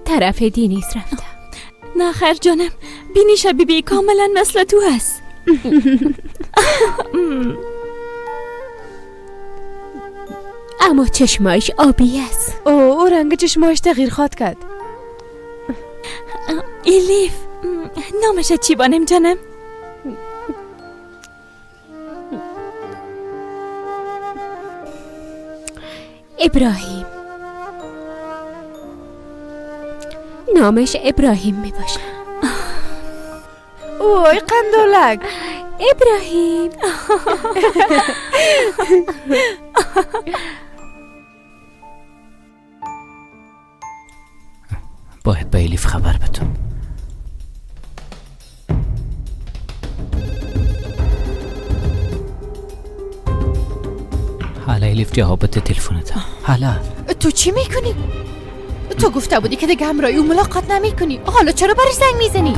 طرف دینیز رفته. نه خیر جانم، بینیش بیبی کاملا مثل تو هست. اما چشمایش آبی است. او رنگ چشمایش تغییر خواد کرد. ایلیف نامش چی بانم جانم؟ ابراهیم. نامش ابراهیم می باشه. اوی قندولک. ابراهیم. باید به الیف خبر بدم. حالا الیف جواب بده تلفنت. حالا تو چی میکنی؟ تو گفته بودی که دیگه همراهی او ملاقات نمیکنی، حالا چرا برش زنگ میزنی؟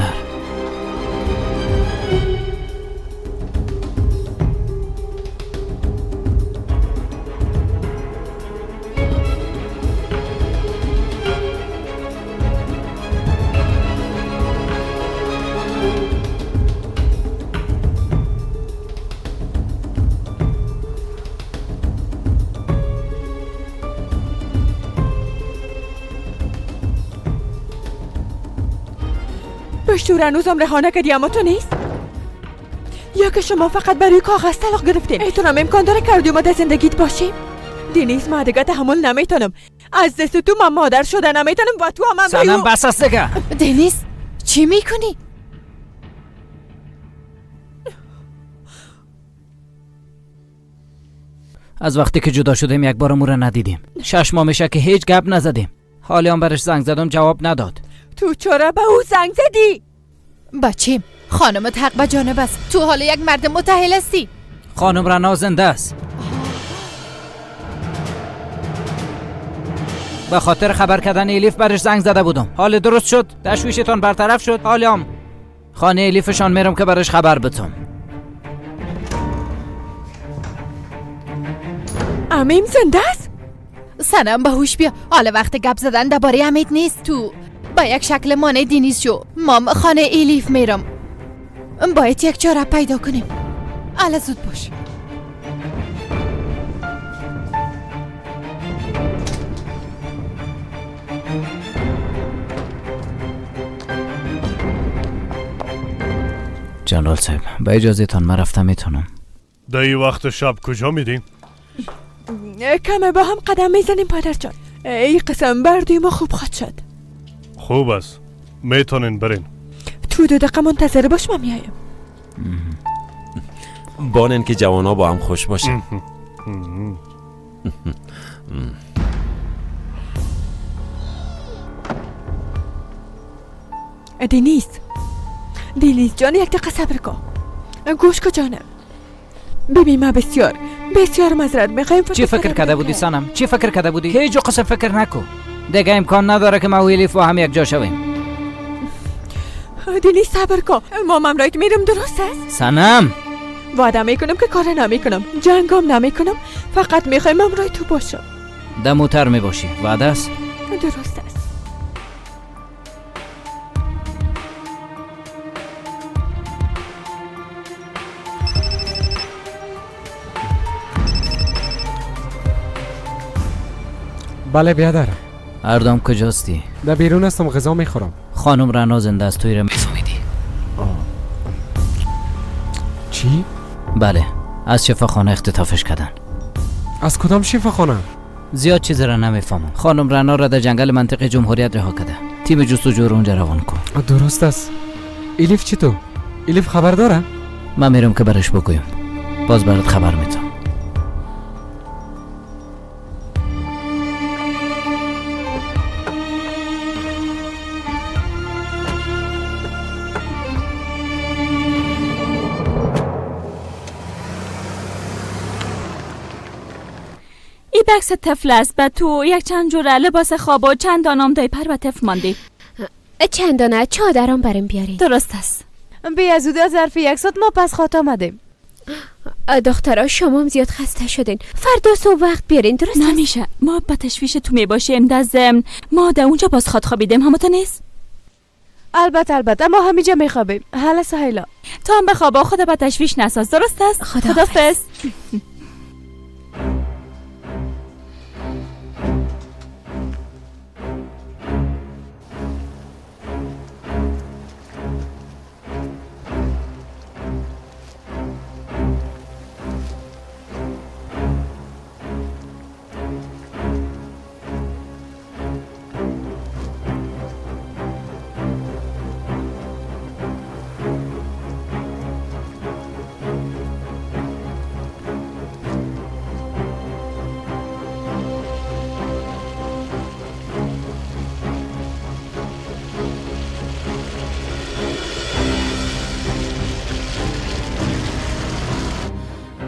پشتور هنوزم رها نکردی اما تو نیست؟ یا که شما فقط برای کاغذ طلاق گرفتین؟ ایتونم امکان داره کردی ما در زندگیت باشیم؟ دینیز ما دیگه تحمل نمیتونم. از دست تو من مادر شده نمیتونم و تو هم سنم بس است دیگه. دنیز چی میکنی؟ از وقتی که جدا شدیم یک بار مو را ندیدیم. 6 ماه میشه که هیچ گپ نزدیم. حالی هم برش زنگ زدم جواب نداد. تو چرا به او زنگ زدی؟ بچیم خانمت حق به جانب است. تو حال یک مرد متأهل هستی. خانم رنا زنده است. به خاطر خبر کردن الیف برش زنگ زده بودم. حال درست شد، تشویشتان برطرف شد. حالی خانه الیفشان میرم که برش خبر بدم. امیم زنده است؟ سنم به هوش بیا. حالا وقت گپ زدن درباره امید نیست. تو با یک شکل مانع دینیز شو. مام خانه الیف میرم. باید یک چاره پیدا کنیم. حالا زود باش. جنرال صاحب با اجازه تان من رفتم میتونم. در این وقت شب کجا میریم؟ کمه با هم قدم میزنیم پادر جان. ای قسم بردوی ما خوب خواهد شد. خوب است، میتونین برین. تو 2 دقیقه منتظر باش ما میایم. بانن که جوانا با هم خوش باشن. دنیز، دنیز جان یک دقیقه صبر کن. گوش کن جانم. ببین ما بسیار بسیار معذرت میخوایم. چی فکر کرده بودی سنم؟ چی فکر کرده بودی؟ هیچ قسم فکر نکو. دیگه امکان نداره که ما و الیف با هم یک جا شویم. دنیز صبر کن. ما ممرایت میرم درست است؟ سنم وعده میکنم که کار نمیکنم، جنگم نمیکنم، فقط میخوایم همراه تو باشم. دموتر میباشی، وعده است؟ درست است. بله بیادر. اردام کجاستی؟ در بیرون هستم، غذا میخورم. خانم رنا زنده است، توی را میفهمیدی؟ چی؟ بله، از شفاخانه اختطافش کردن. از کدام شفاخانه؟ زیاد چیز را نمیفهمم. خانم رنا را در جنگل منطقه جمهوریت رها کرده. تیم جستجو رو اونجا روان کن. درست است. الیف چی تو؟ الیف خبر داره؟ من میرم که برش بگویم. باز برات خبر میدم. بکس طفل است. به تو یک چند جوره لباس خواب و چند دانم دایپر و طفل ماندی. چند دانه چادرم برم بیارین. درست است. بی از او ظرف 1 ساعت ما پس خواهد آمدیم. دخترها شما هم زیاد خسته شدین، فردا صبح وقت بیارین، درست؟ نمیشه، ما به تشویش تو میباشیم. در ضمن ما در اونجا باز خواد خوابیدیم، همه تو نیست؟ البته البته، ما همینجا میخوابیم. حالا سهیلا تو هم بخواب، خدا به تشویش نساز، درست است؟ خدافظ.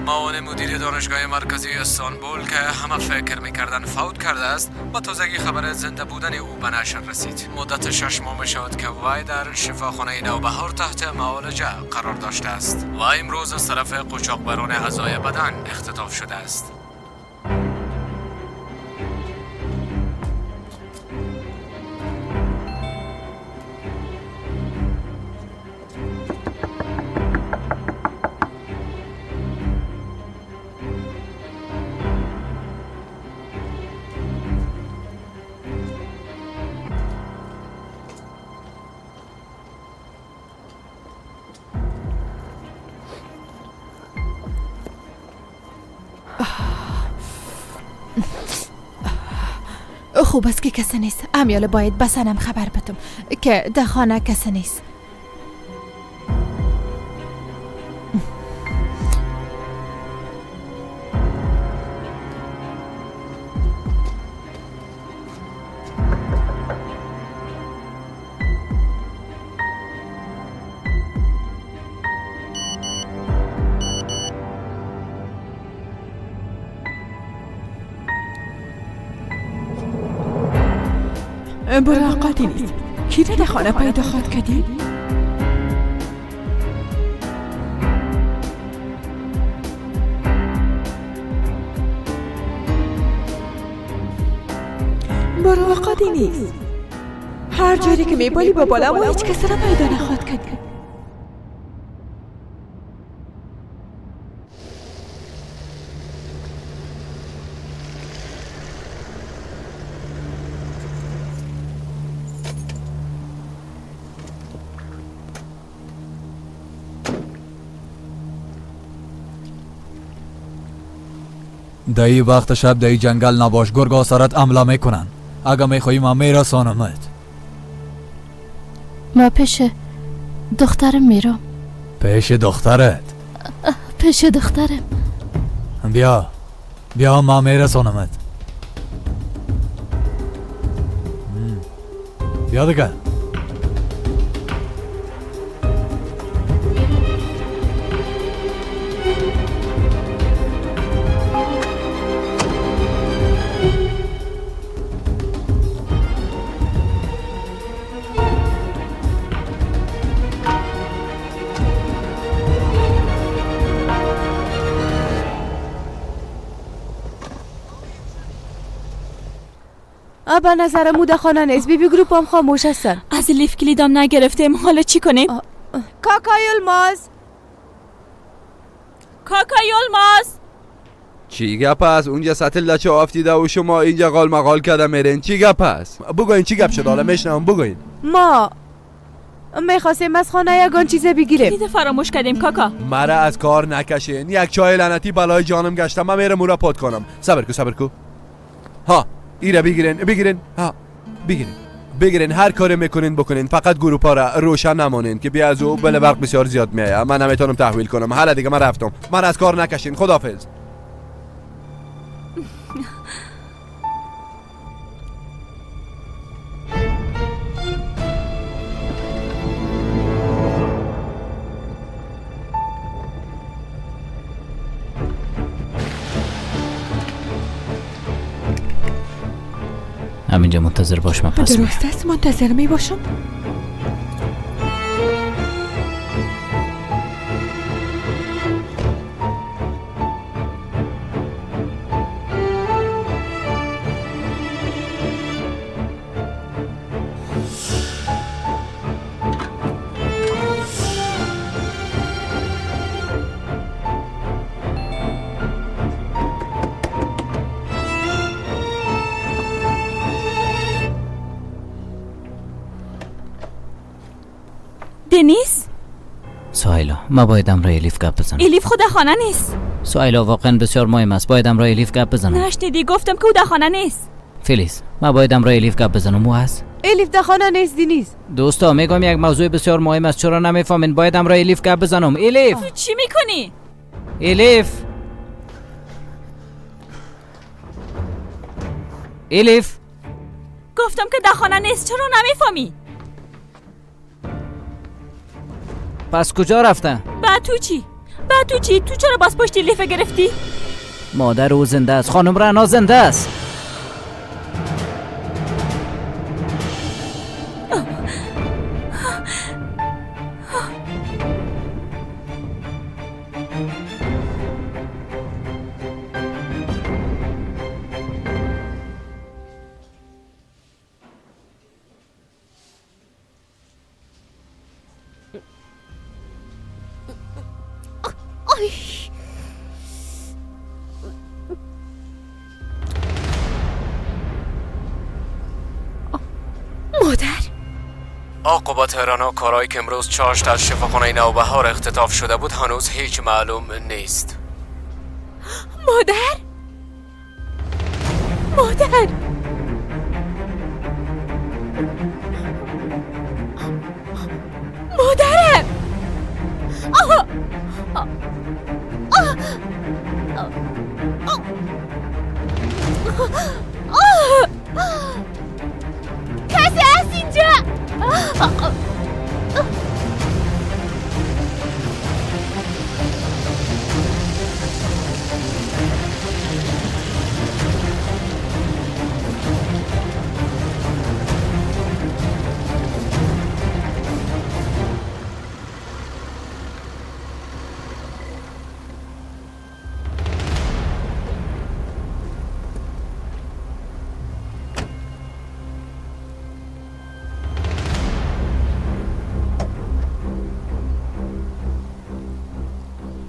معاون مدیر دانشگاه مرکزی استانبول که همه فکر میکردن فوت کرده است، با تازگی خبر زنده بودن او به نشر رسید. مدت 6 ماه میشود که وی در شفاخانه نوبهار تحت معالجه قرار داشته است و امروز از طرف قاچاقبران اعضای بدن اختطاف شده است. خوب است که کسی نیست. امیال باید بسنم خبر بدم که در خانه کسی نیست. برو آقا دینیز، کی را در خانه پیدا خواد کردی؟ برو آقا دینیز، هر جوری که میبالی با بالا ما هیچ کس را پیدا نخواد کردی. در این وقت شب در این جنگل نباش، گرگا سرت حمله میکنن. اگه میخوایی من میرسانمت. ما پیش دخترم میرم. پیش دخترت؟ پیش دخترم. بیا بیا ما میرسانمت. بیا دیگه. به نظر مو در خانه نیست. بیبی گروپ هم خاموش هستن. از لیف کلیدم نگرفتیم، حالا چی کنیم؟ کاکا یلماز، کاکا یلماز، چی گپ است؟ اونجا سطل لچه افتیده و شما اینجا قال مقال کرده میرین. چی گپ است؟ بگوین چی گپ شد؟ حالا میشنم، بگوین. ما میخواستیم از خانه یگان چیز بگیریم. کلید فراموش کردیم کاکا. مرا از کار نکشین، یک چای لعنتی بلای جانم گشتم. من میرم او را پات کنم. صبر کو صبر کو. ها ایره بگیرین بگیرین، ها بگیرین بگیرین. هر کاری میکنین بکنین، فقط گروپا را روشن نمانین که بیا از او بل برق بسیار زیاد میایه. من نمیتونم تحویل کنم. حالا دیگه من رفتم. من از کار نکشین. خداحافظ. همینجا منتظر باش، من پس میام. درست است، منتظر می باشم. دنیز؟ سهیلا، ما باید امرای الیف گپ بزنم. الیف خود خانه نیست. سهیلا واقعا بسیار مهم است. باید امرای الیف گپ بزنم. نشنیدی؟ گفتم که او در خانه نیست. فلیز، ما باید امرای الیف گپ بزنم. او هست؟ الیف در خانه نیست دنیز. دوستا میگم یک موضوع بسیار مهم است، چرا نمیفهمین؟ باید امرای الیف گپ بزنم. الیف تو چی میکنی؟ الیف، الیف، گفتم که در خانه نیست، چرا نمیفهمی؟ پس کجا رفته؟ بعد تو چی؟ بعد تو چی؟ تو چرا باز پشت الیف گرفتی؟ مادر او زنده است، خانم رعنا زنده است. مادر، عاقبت رعنا کارایی که امروز چاشت از شفاخانه نوبهار اختطاف شده بود هنوز هیچ معلوم نیست. مادر، مادر، مادرم. آه. آه. آه. آه. کسی هست اینجا؟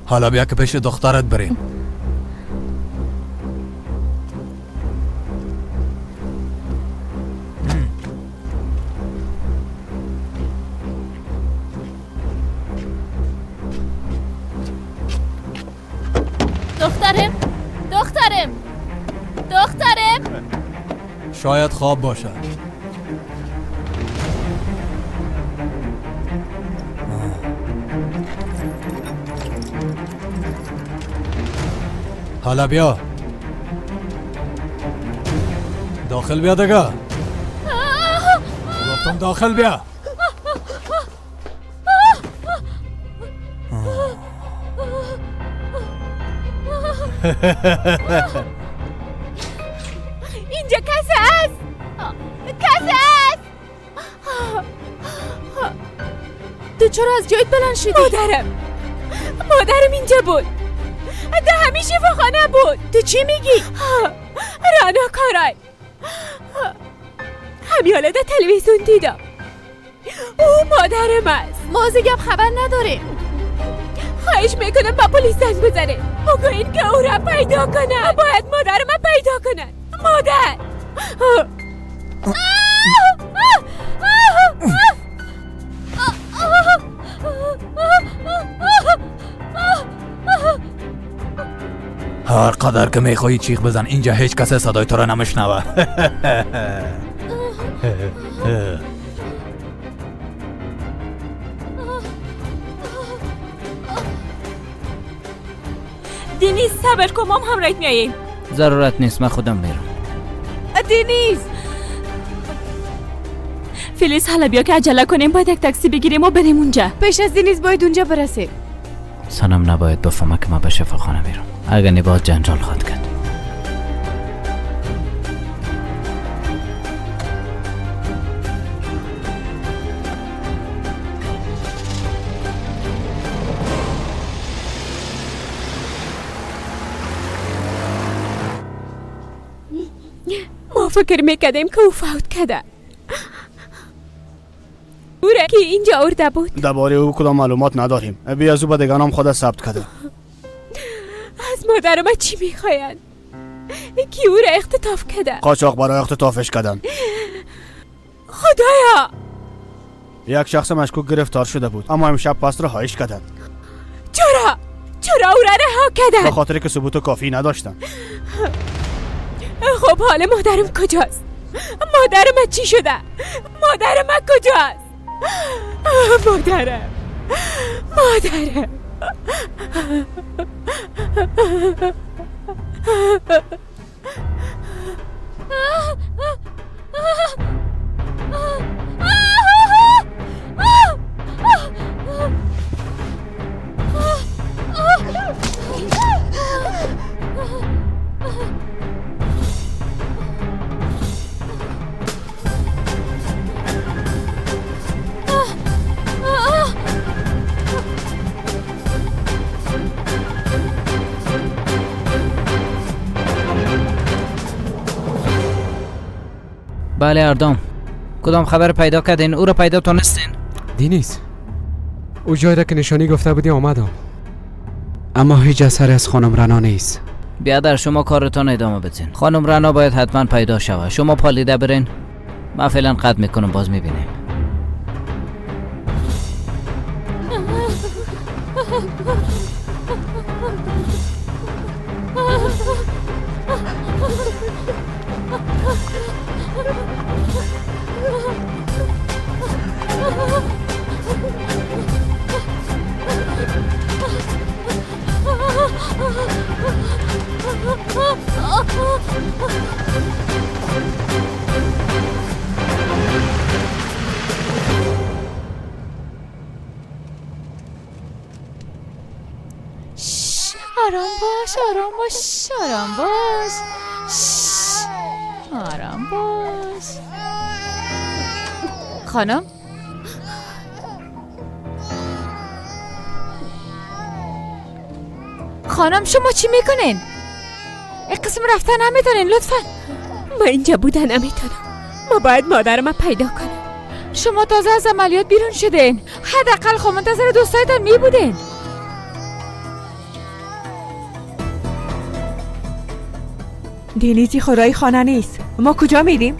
حالا بیا که پیش دخترت بریم. دخترم، دخترم، دخترم. شاید خواب باشد. حالا بیا داخل بیا دیگه. گفتم داخل بیا. اینجا کسی هست؟ کسی هست؟ تو چرا از جایت بلند شدی؟ مادرم، مادرم اینجا بود، ده همین شفاخانه بود. تو چی میگی؟ رعنا کارای، همین حالا در تلویزیون دیدم. او مادرم است. ما از گپ خبر نداریم. خواهش میکنم با پلیس زنگ بزنه. بگوین که او را پیدا کنه. باید مادر من پیدا کنه. مادر. هر قدر که میخوایی چیخ بزن، اینجا هیچ کس صدای تو را نمیشنوه. دنیز صبر کن، مام همراهت میاییم. ضرورت نیست، من خودم میرم. دنیز، فلیز حالا بیا که عجله کنیم، باید یک تاکسی بگیریم و بریم اونجا. پیش از دنیز باید اونجا برسیم. سنم نباید بفهمه که من به شفاخانه میرم، اگر نباید جنجال خواهد کرد. ما فکر میکردیم که او فوت کرده. او را که اینجا آورده بود. درباره او کدام معلومات نداریم. بیا از او به دیگران خود ثبت کرده. از مادر ما چی میخواین؟ کی او را اختطاف کرده؟ قاچاق برای اختطافش کردن. خدایا، یک شخص مشکوک گرفتار شده بود، اما امشب پس رهایش کردند. چرا؟ چرا او را رها کردن؟ به خاطر که ثبوت کافی نداشتن. خب حال مادرم کجاست؟ مادرم چی شده؟ مادرم کجاست؟ مادرم، مادرم. بله اردام، کدام خبر پیدا کردین؟ او را پیدا تونستین؟ دینیز، او جایی را که نشانی گفته بودی آمدم، اما هیچ اثری از خانم رنا نیست. بیادر شما کارتان ادامه بدین. خانم رنا باید حتما پیدا شود. شما پالیده برین، من فعلا قطع میکنم، باز میبینیم. آرام باش، آرام باش، آرام باش، آرام باش. خانم، خانم شما چی میکنین؟ این قسم رفتن نمیتونین، لطفا. ما اینجا بودن نمیتونم. ما باید مادرم پیدا کنم. شما تازه از عملیات بیرون شدین، حداقل خب منتظر دوستایتان میبودین. دینیزی خدای خانه نیست. ما کجا میریم؟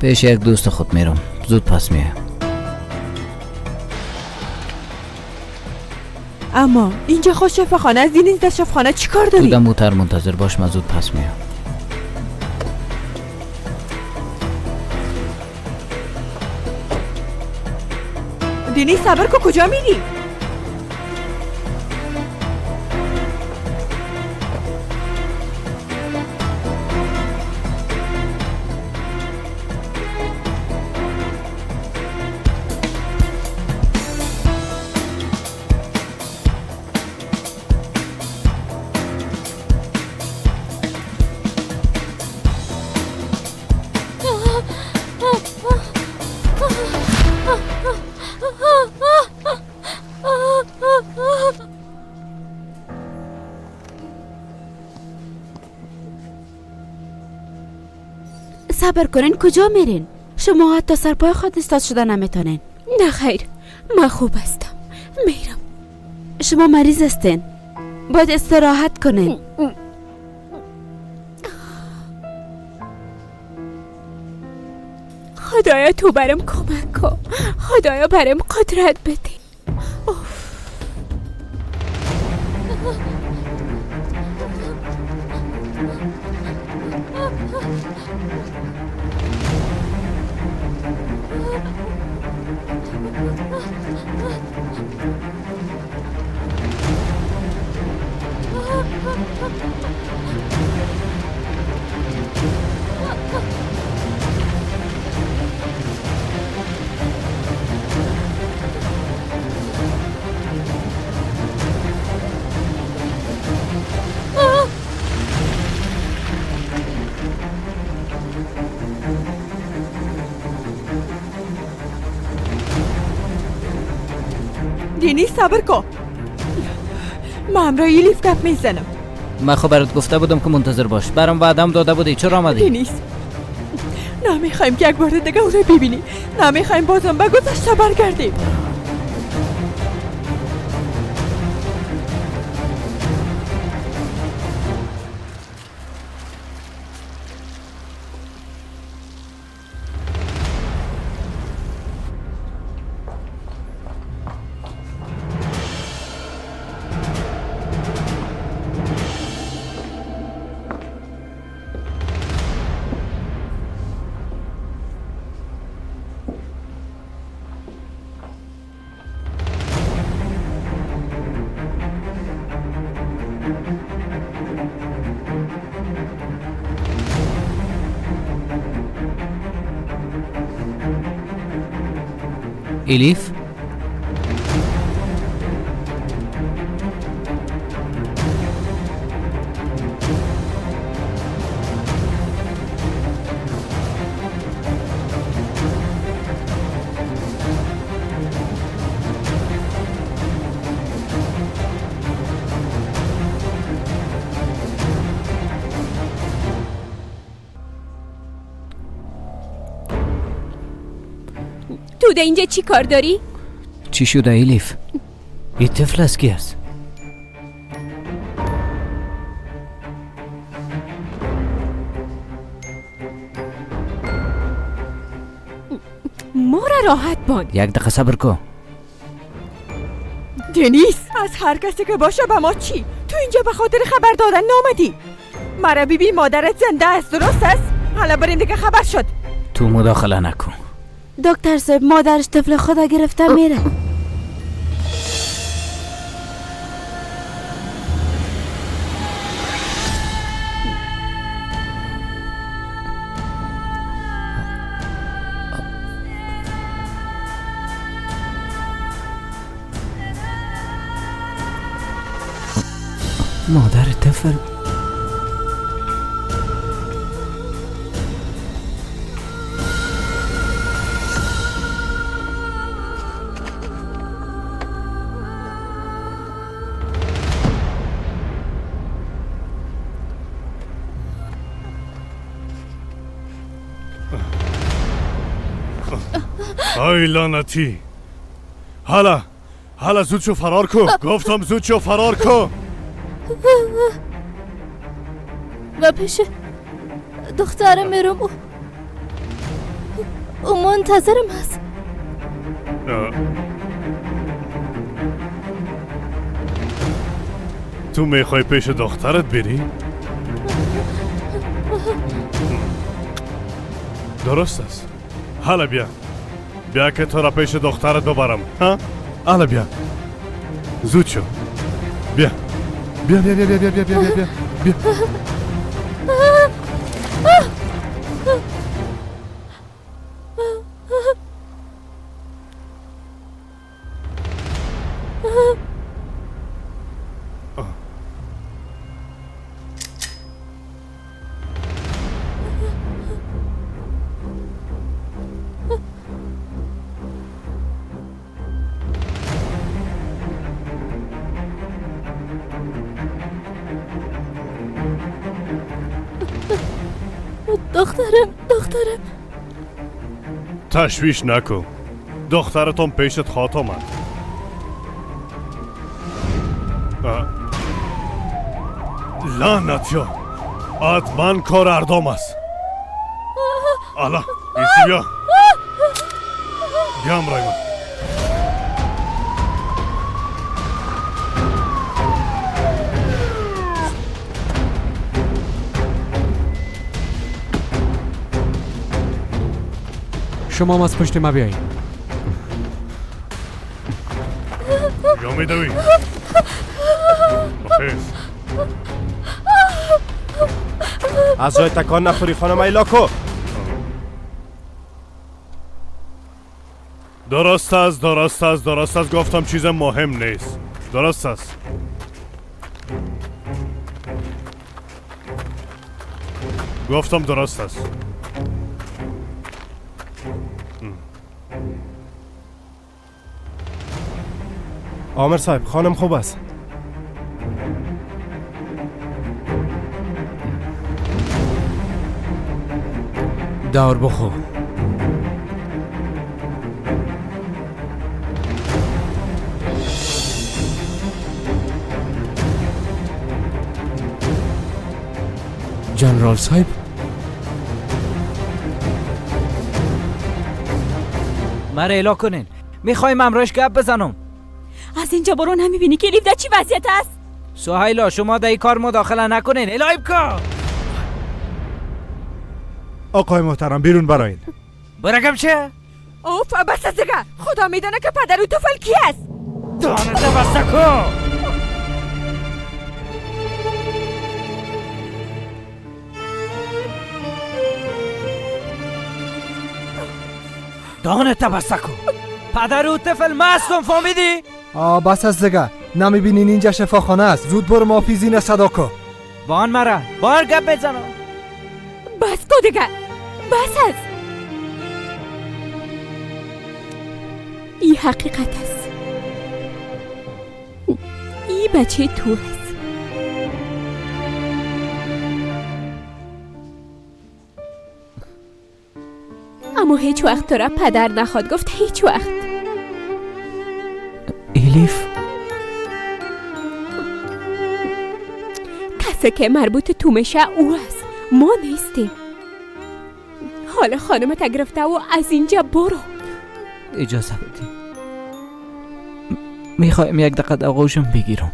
پیش یک دوست خود میرم، زود پس میایم. اما اینجا خود شفاخانه از دینیز در شفاخانه چیکار داری؟ بودم موتر منتظر باش، من زود پس میام. دینیز صبر کو، کجا میری؟ صبر کنین، کجا میرین؟ شما حتی سرپای خود استاد شده نمیتونین. نه خیر، من خوب هستم، میرم. شما مریض هستین، باید استراحت کنین. خدایا تو برم کمک کن، خدایا برم قدرت بده. دینی صبر کن، من همراه الیف گپ میزنم. من خب برات گفته بودم که منتظر باش، برام وعدم داده بودی، چرا آمدی؟ دینیز نمیخوایم که یک بار دیگه او رو ببینی، نمیخوایم بازم به گذشته برگردیم. الیف؟ تو در اینجا چی کار داری؟ چی شده الیف؟ این طفل از کی است؟ ما را راحت بان. یک دقیقه صبر کن. دنیز، از هر کسی که باشه به ما چی؟ تو اینجا به خاطر خبر دادن نامدی. مرا بیبی مادرت زنده است، درست است؟ حالا بریم دیگه، خبر شد. تو مداخله نکن. دکتر صاحب، مادرش طفل خدا گرفته میره. مادر طفل. ای لعنتی، حالا حالا زود شو فرار کو. گفتم زود شو فرار کو. و پیش دخترم میرم، او منتظرم هست. تو میخوای پیش دخترت بری؟ درست است. حالا بیا، بیا که تو را پیش دخترت ببرم. ها؟ حالا بیا، زود شو. بیا بیا بیا بیا بیا بیا بیا بیا بیا. دخترم، دخترم. تشویش نکن، دخترتون پیشت خواهد آمد. لعنت یا، حتما کار اردام است. الا ایسی بیا، بیا همراه من. شما هم از پشت ما بیایید. کجا میدوی؟ بخیز. از جای تکان نخوری خانم ایلاکو. درست است، درست است، درست است. گفتم چیز مهم نیست. درست است. گفتم درست است. آمر صاحب، خانم خوب است. دار بخو. جنرال صاحب، مرا اعلا کنین. میخوایم امراش گپ بزنم. از اینجا برو، نمیبینی که الیف در چی وضعیت است؟ سهیلا، شما در این کار مداخله نکنین. الهی بکن. آقای محترم، بیرون براین. برگم چه؟ اوف، بس از دیگه. خدا میدانه که پدر و طفل کی است. دانت بسته کن. دانت بسته کن. پدر او طفل مستم، فهمیدی؟ بس از دیگه، نمیبینین اینجا شفاخانه است. زود برو محافظین صدا کن. بان مرا بار گپ بزنم. بس کو دیگه، بس از این حقیقت است. این بچه تو است. اما هیچ وقت تو را پدر نخواد گفت، هیچ وقت. الیف، کسی که مربوط تو میشه او است، ما نیستیم. حالا خانمت گرفته و از اینجا برو. اجازه بدی میخوایم یک دقیقه آغوشم بگیرم،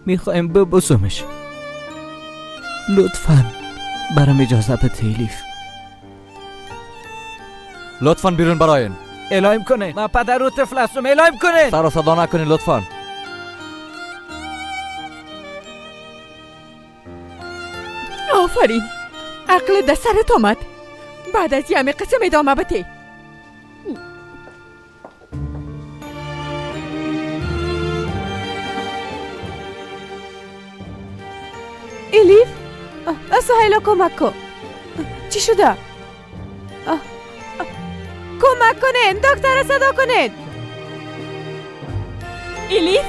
میخوایم ببوسمش. لطفاً برام اجازه بده الیف. لطفاً بیرون براین. اعلام کنه من پدر و طفل هستم. اعلام کنه. سر و صدا نکنین لطفاً. آفرین، عقل در سرت آمد. بعد از یه قسم ادامه بده. الیف، سهیلا کمک کن. چی شده؟ کمک کنین، دکتر صدا کنین. الیف،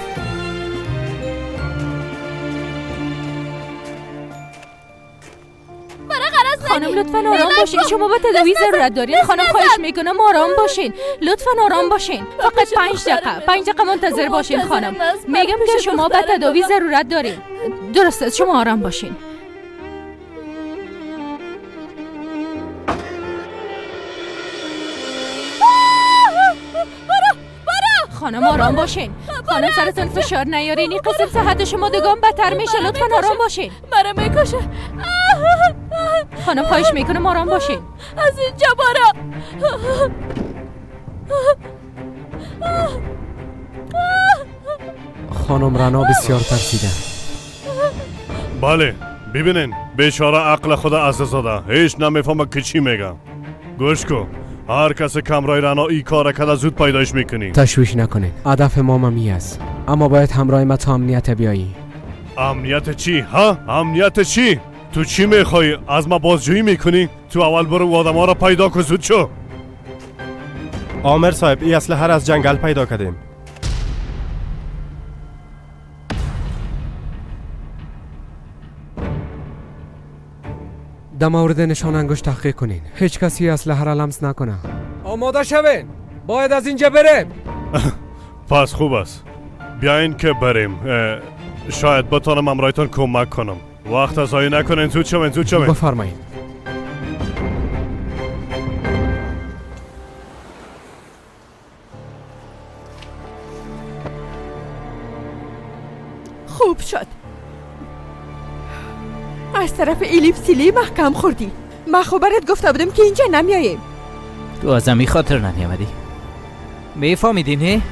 خانم لطفا آرام باشین، شما به تداوی ضرورت دارین. خانم خواهش میکنم آرام باشین، لطفا آرام باشین. فقط 5 دقیقه، 5 دقیقه منتظر باشین خانم. میگم که شما به تداوی ضرورت دارین. درست است، شما آرام باشین. خانم آرام باشین. خانم سرتون فشار نیارین، این قسم صحت شما دگام بدتر میشه. لطفا آرام باشین. مرا میکشه. خانم خواهش میکنم آرام باشین. از اینجا برو. خانم رنا بسیار ترسیده. بله ببینین، بیچاره عقل خود از دست داده، هیچ نمیفهمه که چی میگم. گوش کن، هر کس کمرای رنا ای کار کرده زود پیدایش میکنی. تشویش نکنین، هدف ما ممی است، اما باید همراه ما تا امنیت بیایی. امنیت چی؟ ها؟ امنیت چی؟ تو چی میخوای؟ از ما بازجویی میکنی؟ تو اول برو آدم ها را پیدا کن، زود شو. آمر صاحب، این اسلحه را از جنگل پیدا کردیم. در مورد نشان انگشت تحقیق کنین، هیچ کسی اسلحه را لمس نکنه. آماده شوین، باید از اینجا بریم. پس خوب است، بیاین که بریم. شاید بتانم همراهتان کمک کنم. وقت ضایع نکنین، زود شوین، زود شوین. بفرمایید. خوب شد. از طرف الیف سیلی محکم خوردی. من خبرت گفته بودم که اینجا نمیاییم. تو از همی خاطر نمیامدی. میفهمیدی نه؟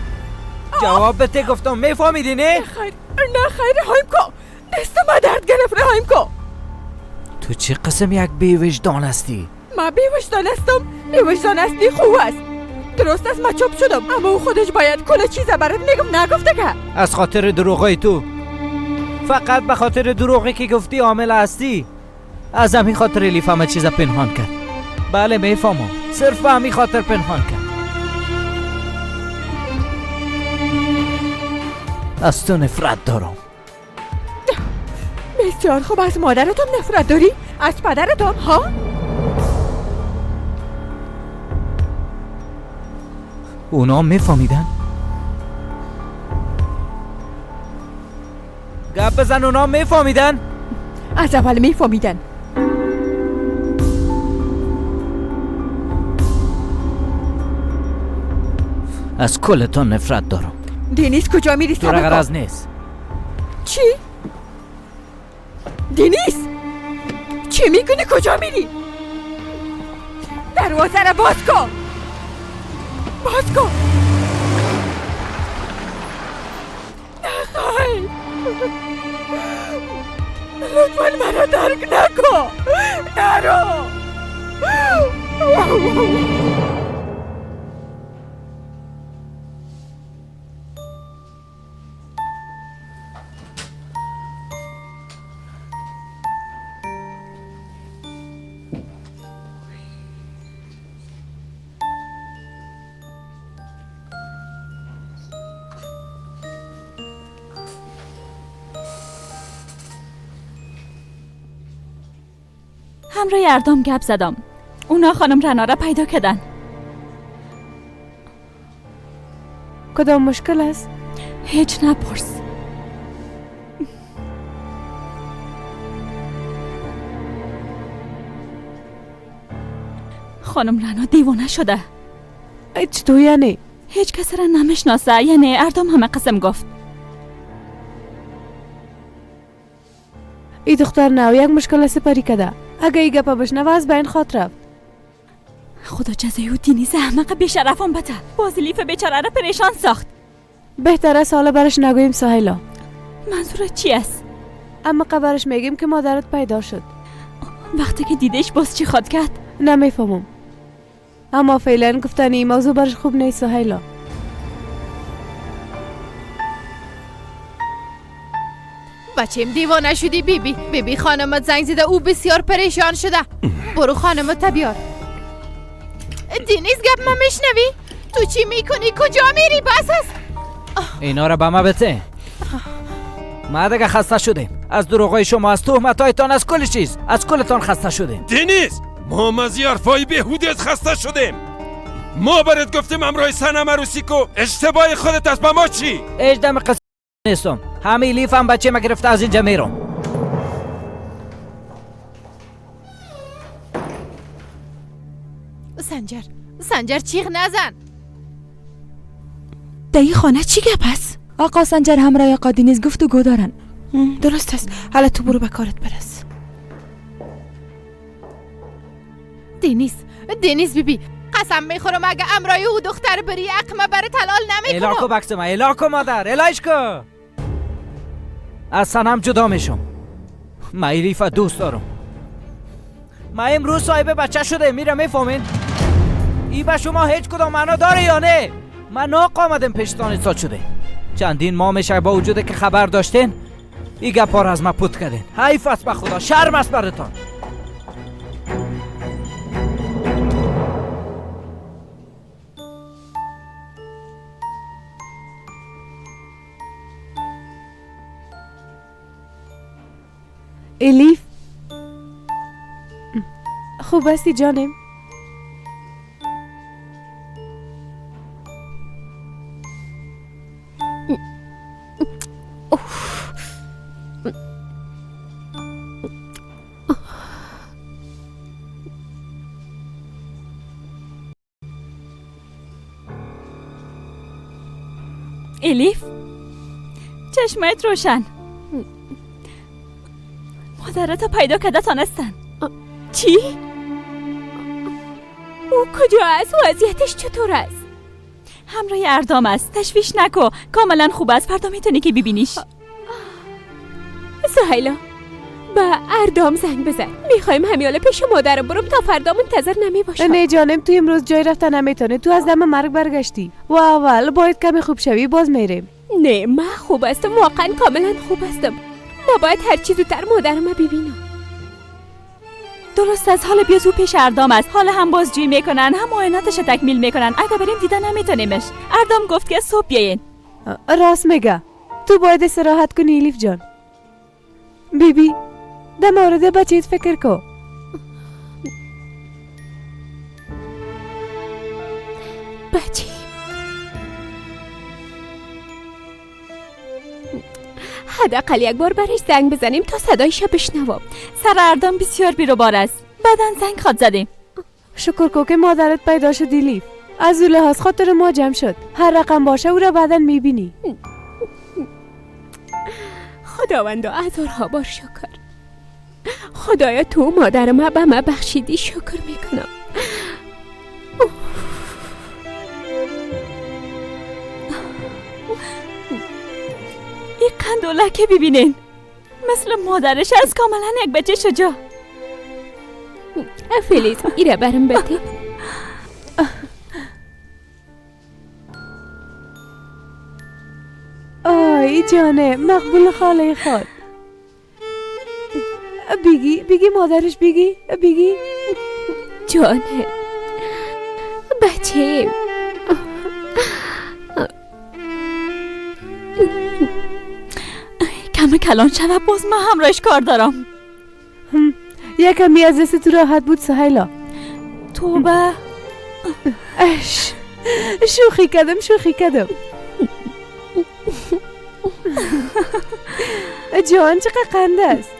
جواب بده، گفتم میفهمیدی نه؟ نه خیر، نه خیر، رهایم کن. دست ما درد گرفت، رهایم کن. تو چه قسم یک بی‌وجدان هستی؟ ما بی‌وجدان هستم؟ بی‌وجدان هستی خوب است. درست است ما چوب شدم، اما او خودش باید کل چیز برات میگم. نگفته که از خاطر دروغای تو، فقط به خاطر دروغی که گفتی عامل هستی. از همین خاطر الیف همه چیز پنهان کرد. بله میفهمم، صرف به همین خاطر پنهان کرد. از تو نفرت دارم. بسیار خوب، از مادرتم نفرت داری؟ از پدرتم ها؟ اونا میفهمیدن؟ گپ بزن، اونا میفهمیدن؟ از اول میفهمیدن. از کلتان نفرت دارم. دنیز کجا میری؟ تو را غرض نیست. چی؟ دنیز چی میکنی؟ کجا میری؟ دروازه را باز کن، باز کن. نخواهی، لطفا مرا درک نکن، نرو. همراه اردام گپ زدم. اونا خانم رنا را پیدا کردن. کدام مشکل است؟ هیچ نپرس. خانم رنا دیوانه شده. چطور یعنی؟ هیچ کس را نمیشناسه. یعنی اردام همه قسم گفت. ای دختر نو یک مشکل سپری کده. اگه ای گپا بشنوه از بین خاطر رفت. خدا جزای او دینیز احمق بیشرفم بده. باز لیف بیچاره را پریشان ساخت. بهتر است حالا برش نگوییم سهیلا. منظورت چی است؟ اما قبرش میگیم که مادرت پیدا شد. وقتی که دیدش باز چی خواد کرد؟ نمیفهمم. اما فعلا گفتن این موضوع برش خوب نیست سهیلا. بچیم دیوانه شدی بیبی. بیبی خانمت زنگ زده، او بسیار پریشان شده. برو خانمت بیار. دینیز گپ ما میشنوی؟ تو چی میکنی؟ کجا میری؟ بس است. اینا را به ما بده. ما دیگه خسته شدیم از دروغای شما، از تهمتایتان، از کل چیز، از کلتان خسته شدیم. دینیز ما از حرفای بیهودت خسته شدیم. ما برات گفتیم امرای سنم عروسی کو، اشتباه خودت است. به ما چی؟ هیچ دم قصه نیستم. همه لیف هم بچه ما گرفته از اینجا میرم. سنجر، سنجر چیغ نزن. در این خانه چی گپ است؟ آقا سنجر همراه آقا دینیز گفتگو دارن. درست است. حالا تو برو به کارت برس. دینیز، دینیز بیبی قسم میخورم اگه امرای او دختر بری اقمه برات حلال نمیکنم. الاکو بکس ما، الاکو مادر، الایش کو. از سنم جدا میشم. من ایلیفا دوست دارم. ما امروز صاحب بچه شده میرم. میفهمین؟ ای به شما هیچ کدام معنا داره یا نه؟ من ناق آمدم پیشتان ایستاد شده. چندین ماه میشه با وجود که خبر داشتین ای گپا را از ما پوت کردین. حیف است به خدا، شرم است براتان. الیف خوب هستی جانم؟ الیف چشمت روشن. مادرت پیدا کرده تانستن. چی؟ او کجا است؟ وضعیتش چطور است؟ همراه اردام است. تشویش نکو، کاملا خوب است. فردا میتونی که ببینیش. سهیلا به اردام زنگ بزن. میخوایم همیاله پیش مادرم برم تا فردا منتظر نمی باشم. نه جانم، تو امروز جای رفتن نمیتونی. تو از دم مرگ برگشتی و اول باید کمی خوب شوی باز میریم. نه من خوب هستم، واقعا کاملا خوب هستم. ما باید هر چیز زودتر مادرم ببینم. درست از حال بیا زود پیش اردام است. حالا هم بازجویی میکنن هم معایناتش تکمیل میکنن. اگه بریم دیدن نمیتونیمش. اردام گفت که صبح بیاین. راست میگه. تو باید استراحت کنی الیف جان. بیبی در مورد بچه‌ت فکر کو. بچه حداقل یک بار برش زنگ بزنیم تا صدایش بشنوم. سر اردام بسیار بیروبار است. بعداً زنگ خواد زدیم. شکر کو که مادرت پیدا شد الیف. از او لحاظ خاطر ما جمع شد. هر رقم باشه او را بعداً میبینی. خداوندا هزارها بار شکر. خدایا تو مادر ما به ما بخشیدی، شکر میکنم. این قندولکه ببینین، مثل مادرش از کاملا یک بچه شجاع. فلیز ایره برم بده. آی جانه مقبول خاله خود. بیگی بیگی مادرش، بیگی بیگی جانه بچه. کم کلان شوه باز من همراهش کار دارم. یکمی از دست تو راحت بود سهیلا. توبه. اش شوخی کردم شوخی کردم. جان چقدر قنده است.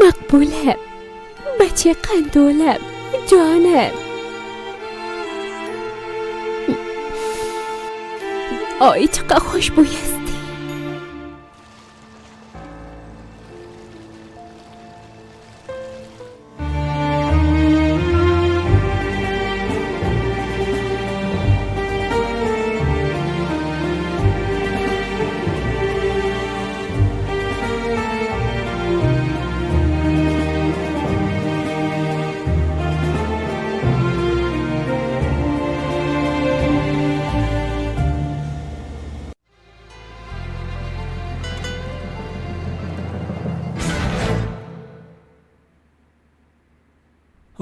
مقبوله بچه قندولم جانم. آی چقدر خوشبوی هستی.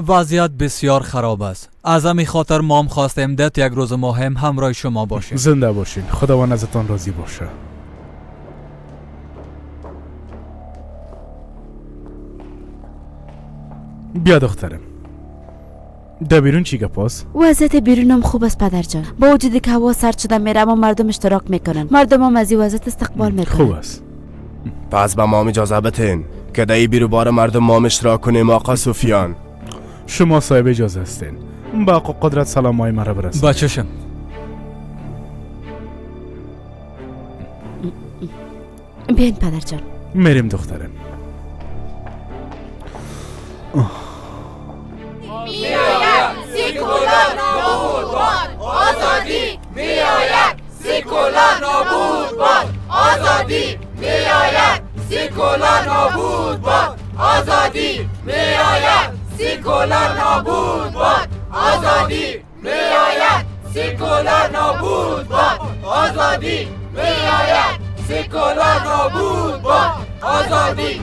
وضعیت بسیار خراب است. از همین خاطر ما هم خواستیم دت یک روز مهم همراه شما باشیم. زنده باشین. خداوند ازتان راضی باشه. بیا دخترم. در بیرون چی گپ است؟ وضعیت بیرونم خوب است پدر جان. با وجودی که هوا سرد شده میره اما مردم اشتراک میکنن. مردم هم از این وضعیت استقبال میکنن. خوب است. پس به ما اجازه بتین که در این بیروبار مردم ما اشتراک کنیم آقا سفیان. شما صاحب اجازه هستین. با آقا قدرت سلام های مرا برسانید. با چشم. بیاین پدر جان. میریم دخترم. میآید سیکولار نابود باد آزادی، میآید سیکولار نابود باد آزادی، میآید سیکولار نابود باد آزادی، میآید سیکولار نابود باد آزادی، میآید سیکولار نابود باد آزادی، میآید سیکولار نابود باد آزادی،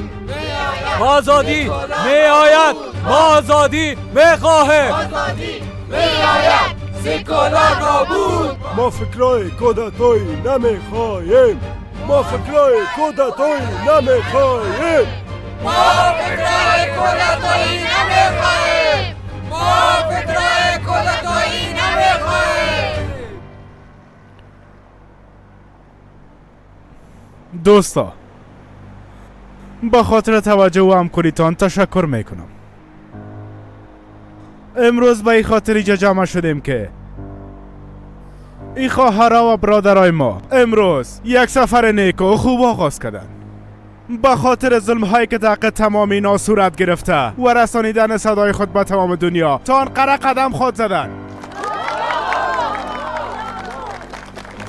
آزادی میآید، ما آزادی میخواهیم. آزادی میآید سیکولار نابود. ما فکرای کودتایی نمیخواهیم. ما فکرای کودتایی نمیخواهیم. ما فکرای کودتایی نمیخواهیم. ما فکرای کودتایی نمیخواهیم. دوستا، با خاطر توجه و همکاریتان تشکر میکنم. امروز به این خاطر اینجا جمع شدیم که این خواهرها و برادرای ما امروز یک سفر نیک و خوب آغاز کردند. به خاطر ظلم هایی که در تمام اینا صورت گرفته و رسانیدن صدای خود به تمام دنیا تا انقره قدم خود زدن.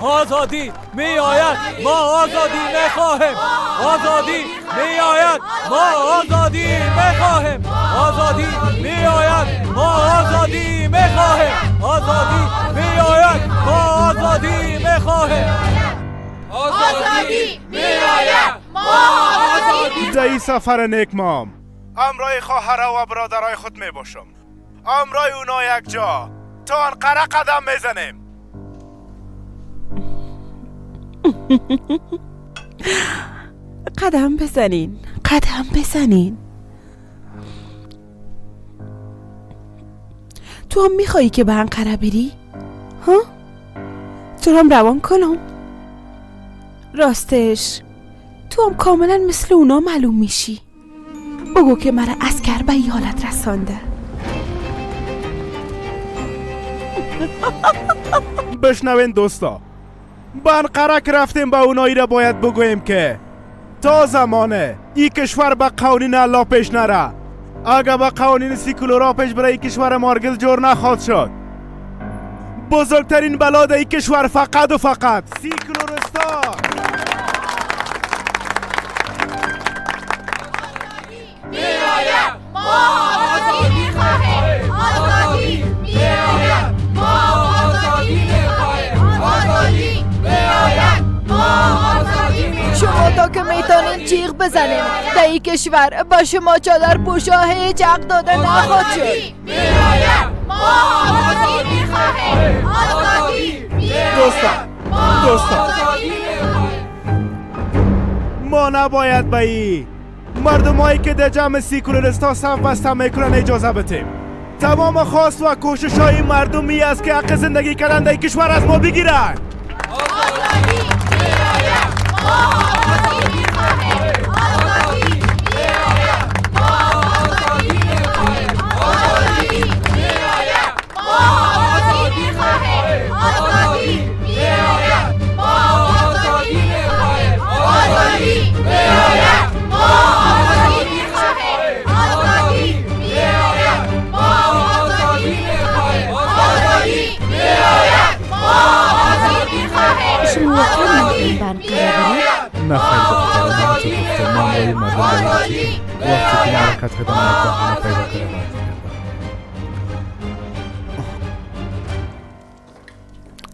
آزادی می آید، ما آزادی میخواهیم. آزادی می آید، ما آزادی میخواهیم. آزادی می آید، ما آزادی میخواهیم. آزادی می آید، ما آزادی میخواهیم. آزادی می آید، ما آزادی. در این سفر نیک مام همراه خواهرها و برادرای خود می باشم. همراه اونا یک جا تا انقره قدم میزنیم. قدم بزنین، قدم بزنین. تو هم میخوایی که به انقره بری؟ ها؟ تو هم روان کنم؟ راستش تو هم کاملا مثل اونا معلوم میشی. بگو که مرا عسکر به این حالت رسانده. بشنوین دوستا، به انقره که رفتیم به اونایی را باید بگوییم که تا زمانه این کشور به قوانین الله پیش نره، اگه به قوانین سیکولورا پیش بره این کشور مارگل جور نخواد شد. بزرگترین بلا در این کشور فقط و فقط سیکولورستا. شما تا که میتونین جیغ بزنین در این کشور با شما چادر پوشا هیچ حق داده نخواهد شد. دوستا، دوستا، ما نباید به این مردمایی که در جمع سیکولاریستا صف بسته میکنن اجازه بدیم. تمام خواست و کوشش های مردمی است که حق زندگی کردن در کشور از ما بگیرن. آزادی می‌آید، ما آزادی می‌خواهیم. آزادی می‌آید، ما آزادی می‌خواهیم. آزادی می‌آید، ما آزادی می‌خواهیم. آزادی می‌آید، ما آزادی می‌خواهیم. آزادی می‌آید، ما آزادی می‌خواهیم. آزادی می‌آید، ما آزادی می‌خواهیم. آزادی می‌آید، ما آزادی می‌خواهیم. شما واقعا می‌خواهید به انقره برید؟ نه خیر دخترم، من تو گفتم من برای مردم دارم. وقتی که حرکت کردم یک بهانه پیدا کردم.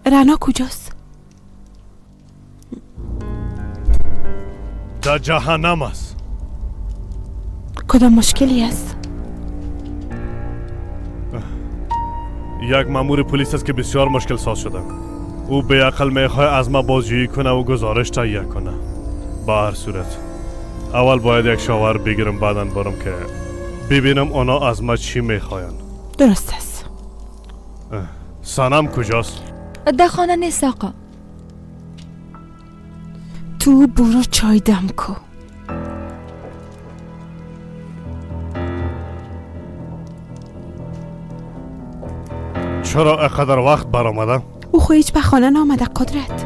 رنا کجاست؟ در جهنم است. کدام مشکلی است؟ یک مامور پلیس است که بسیار مشکل ساز شده. او به عقل میخواد از ما بازجویی کنه و گزارش تهیه کنه. به هر صورت اول باید یک شاور بگیرم، بعدا برم که ببینم اونا از ما چی میخواین. درست است. سنم کجاست؟ در خانه نیست آقا. تو برو چای دم کو. چرا اقدر وقت برآمده؟ او خو هیچ به خانه نامده قدرت.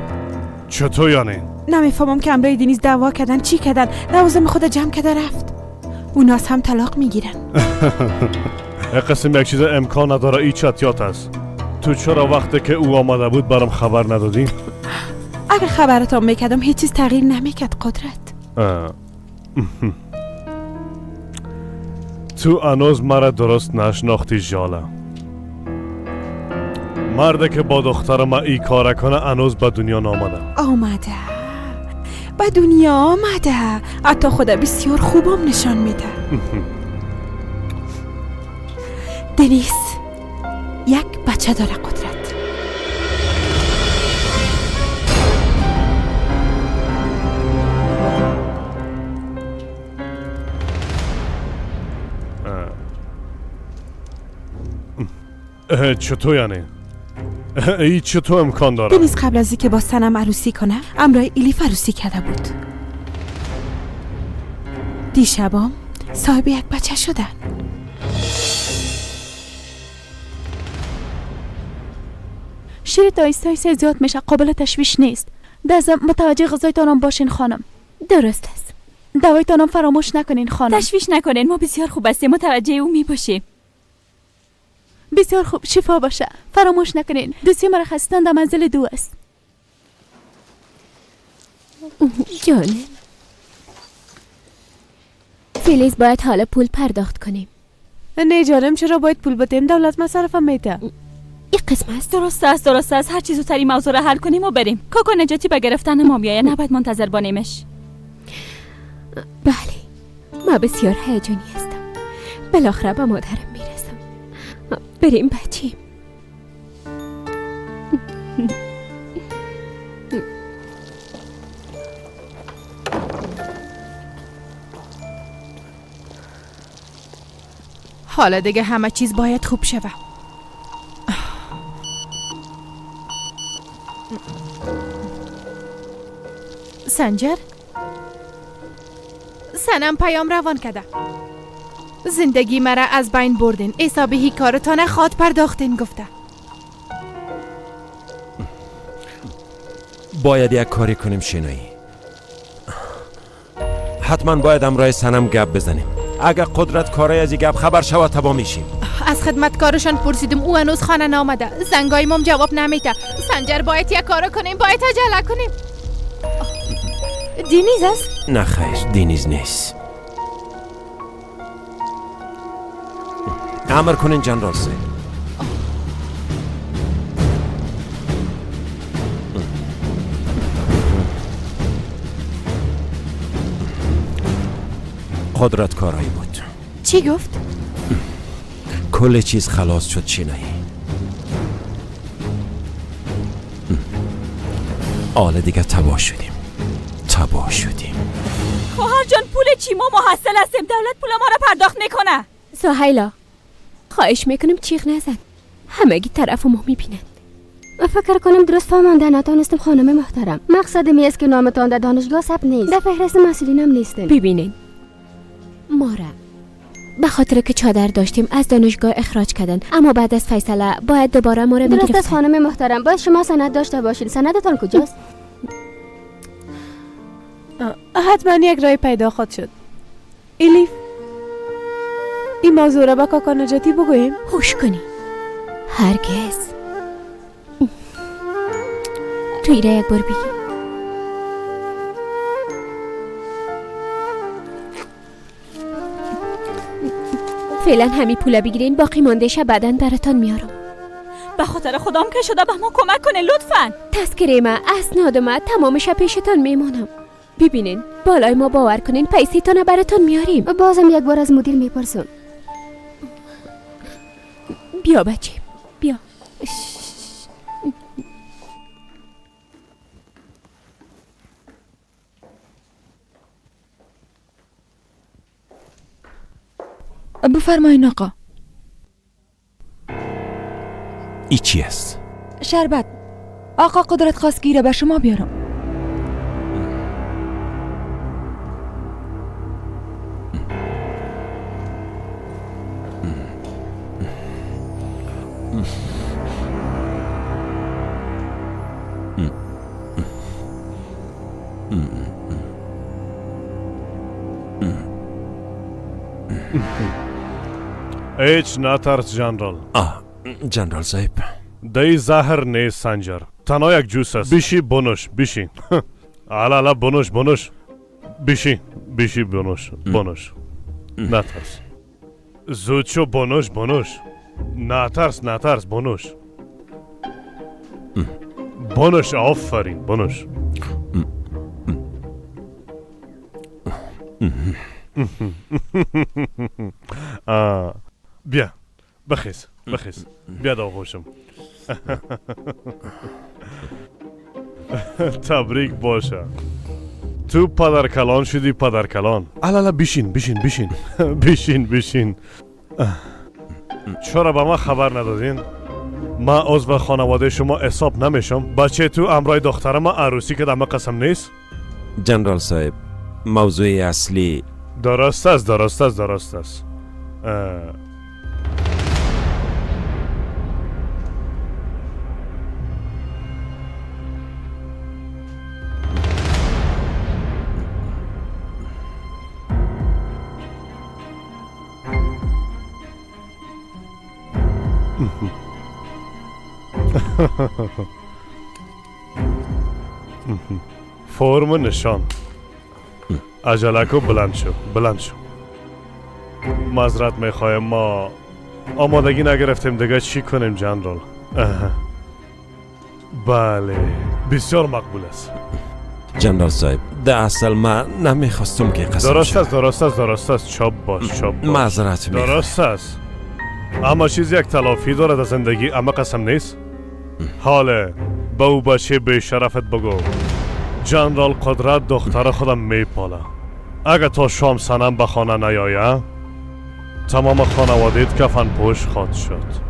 چطور یعنی؟ نمیفهمم که امرای دینیز دعوا کردن چی کردن، لوازم خود جمع کرده رفت. اونا از هم طلاق میگیرن. قسم یک چیز امکان نداره، ای چتیات است. تو چرا وقتی که او آمده بود برام خبر ندادی؟ اگر خبرتان میکردم هیچ چیز تغییر نمیکرد قدرت. تو هنوز مرا درست نشناختی ژاله. مرد که با دختر ما ای کار کنه هنوز به دنیا نامده. آمده، به دنیا آمده، حتی خدا بسیار خوبم نشان میده. دنیس یک بچه داره قدرت. چطور یعنی؟ ای چطور امکان داره؟ دنیز قبل از اینکه با سنم عروسی کنه امرای ایلیف عروسی کرده بود. دیشبام صاحب یک بچه شدن. شیر آیسته آیسته زیاد میشه، قابل تشویش نیست. دازم متوجه غذایتانم باشین خانم. درست است. دوایتانم فراموش نکنین خانم. تشویش نکنین، ما بسیار خوب هستیم، متوجه او میباشیم. بسیار خوب، شفا باشه. فراموش نکنین دوستی مرخصتان در منزل 2 است. جانم فیلیز، باید حالا پول پرداخت کنیم. نه جانم، چرا باید پول بدیم؟ دولت مصرفم میده. این قسم است. درست است، درست است. هر چیز زودتر این موضوع را حل کنیم و بریم. کاکا نجاتی به گرفتن ما میآید، نباید منتظر بانیمش. بله، ما بسیار هیجانی هستم. بالاخره به مادرم میرسم. بریم بچیم. حالا دیگه همه چیز باید خوب شوه. سنجر، سنم پیام روان کرده. زندگی مرا از بین بردین، حساب هی کارتان خواد پرداختین گفته. باید یک کاری کنیم شینایی. حتما باید همراه سنم گپ بزنیم. اگر قدرت کارای از این گپ خبر شود تباه میشیم. از خدمتکارشان پرسیدم، او هنوز خانه نامده. زنگای مام جواب نمیده. سنجر باید یک کار کنیم، باید عجله کنیم. دینیز است؟ نه خیر، دینیز نیست. امر کنین جنرال سه. قدرت کارایی بود. چی گفت؟ کل چیز خلاص شد چینایی. حالا دیگه تباه شدیم، تباه شدیم. خواهر جان پول چی؟ ما محصل هستیم، دولت پول ما را پرداخت میکنه. سهیلا خواهش میکنم چیغ نزن، همگی طرف ما میبینند. فکر کنم درست فهمانده نتانستم خانم محترم. مقصد می است که نامتان در دانشگاه ثبت نیست، در فهرست مسئولینم نیستین. ببینین ما را به خاطر که چادر داشتیم از دانشگاه اخراج کردن، اما بعد از فیصله باید دوباره ما را میگرفتن. درست است خانم محترم، باید شما سند داشته باشین. سندتان کجاست؟ حتما یک راه پیدا خواهد شد. الیف این موضوع را به کاکا نجاتی بگوییم؟ هوش کنی هرگز. تو ایره یک بار بگی. فعلا همی پوله بگیرین، باقی مانده شه بعدا براتان میارم. به خاطر خدام که شده به ما کمک کنه لطفا. تذکره ما، اسناد ما، تمامش پیشتان میمانم. ببینین بالای ما باور کنین، پیسیتان براتان میاریم. بازم یک بار از مدیر میپرسم. بیا بچه بیا. بفرمایین آقا. ای چی است؟ شربت. آقا قدرت خواست گیره به شما بیارم. هیچ نترس جنرال. جنرال صاحب دی زهر نیست سنجر، تنها یک جوس است. بیشی بنوش، بیشی. علا بنوش بنوش، بیشی بیشی بنوش بنوش. نترس، زود شو بنوش بنوش. نترس نترس، بنوش بنوش. آفرین بنوش. بیا بخیز بخیز، بیا در آغوشم. تبریک باشه، تو پدرکلان شدی. پدرکلان. الا بیشین بیشین بیشین بیشین بیشین. چرا به ما خبر ندادین؟ ما عضو خانواده شما حساب نمیشم. بچه تو امرای دختر ما عروسی که دمه قسم نیست؟ جنرال صاحب موضوع اصلی درست است درست است درست است. فرم نشان. عجله بلند شو بلند شو. معذرت میخوایم ما آمادگی نگرفتیم دیگه، چی کنیم جنرال؟ بله بسیار مقبول است. جنرال صاحب در اصل من نمیخواستم که قسم درست است درست است درست است. چاپ باش چاپ باش. معذرت میخوایم. درست است، اما چیز یک تلافی دارد از زندگی، اما قسم نیست. حاله به او بچه به شرفت بگو جنرال قدرت دختر خودم میپاله. اگه تا شام سنم به خانه نیایه تمام خانواده‌ات کفن پوش خواهد شد.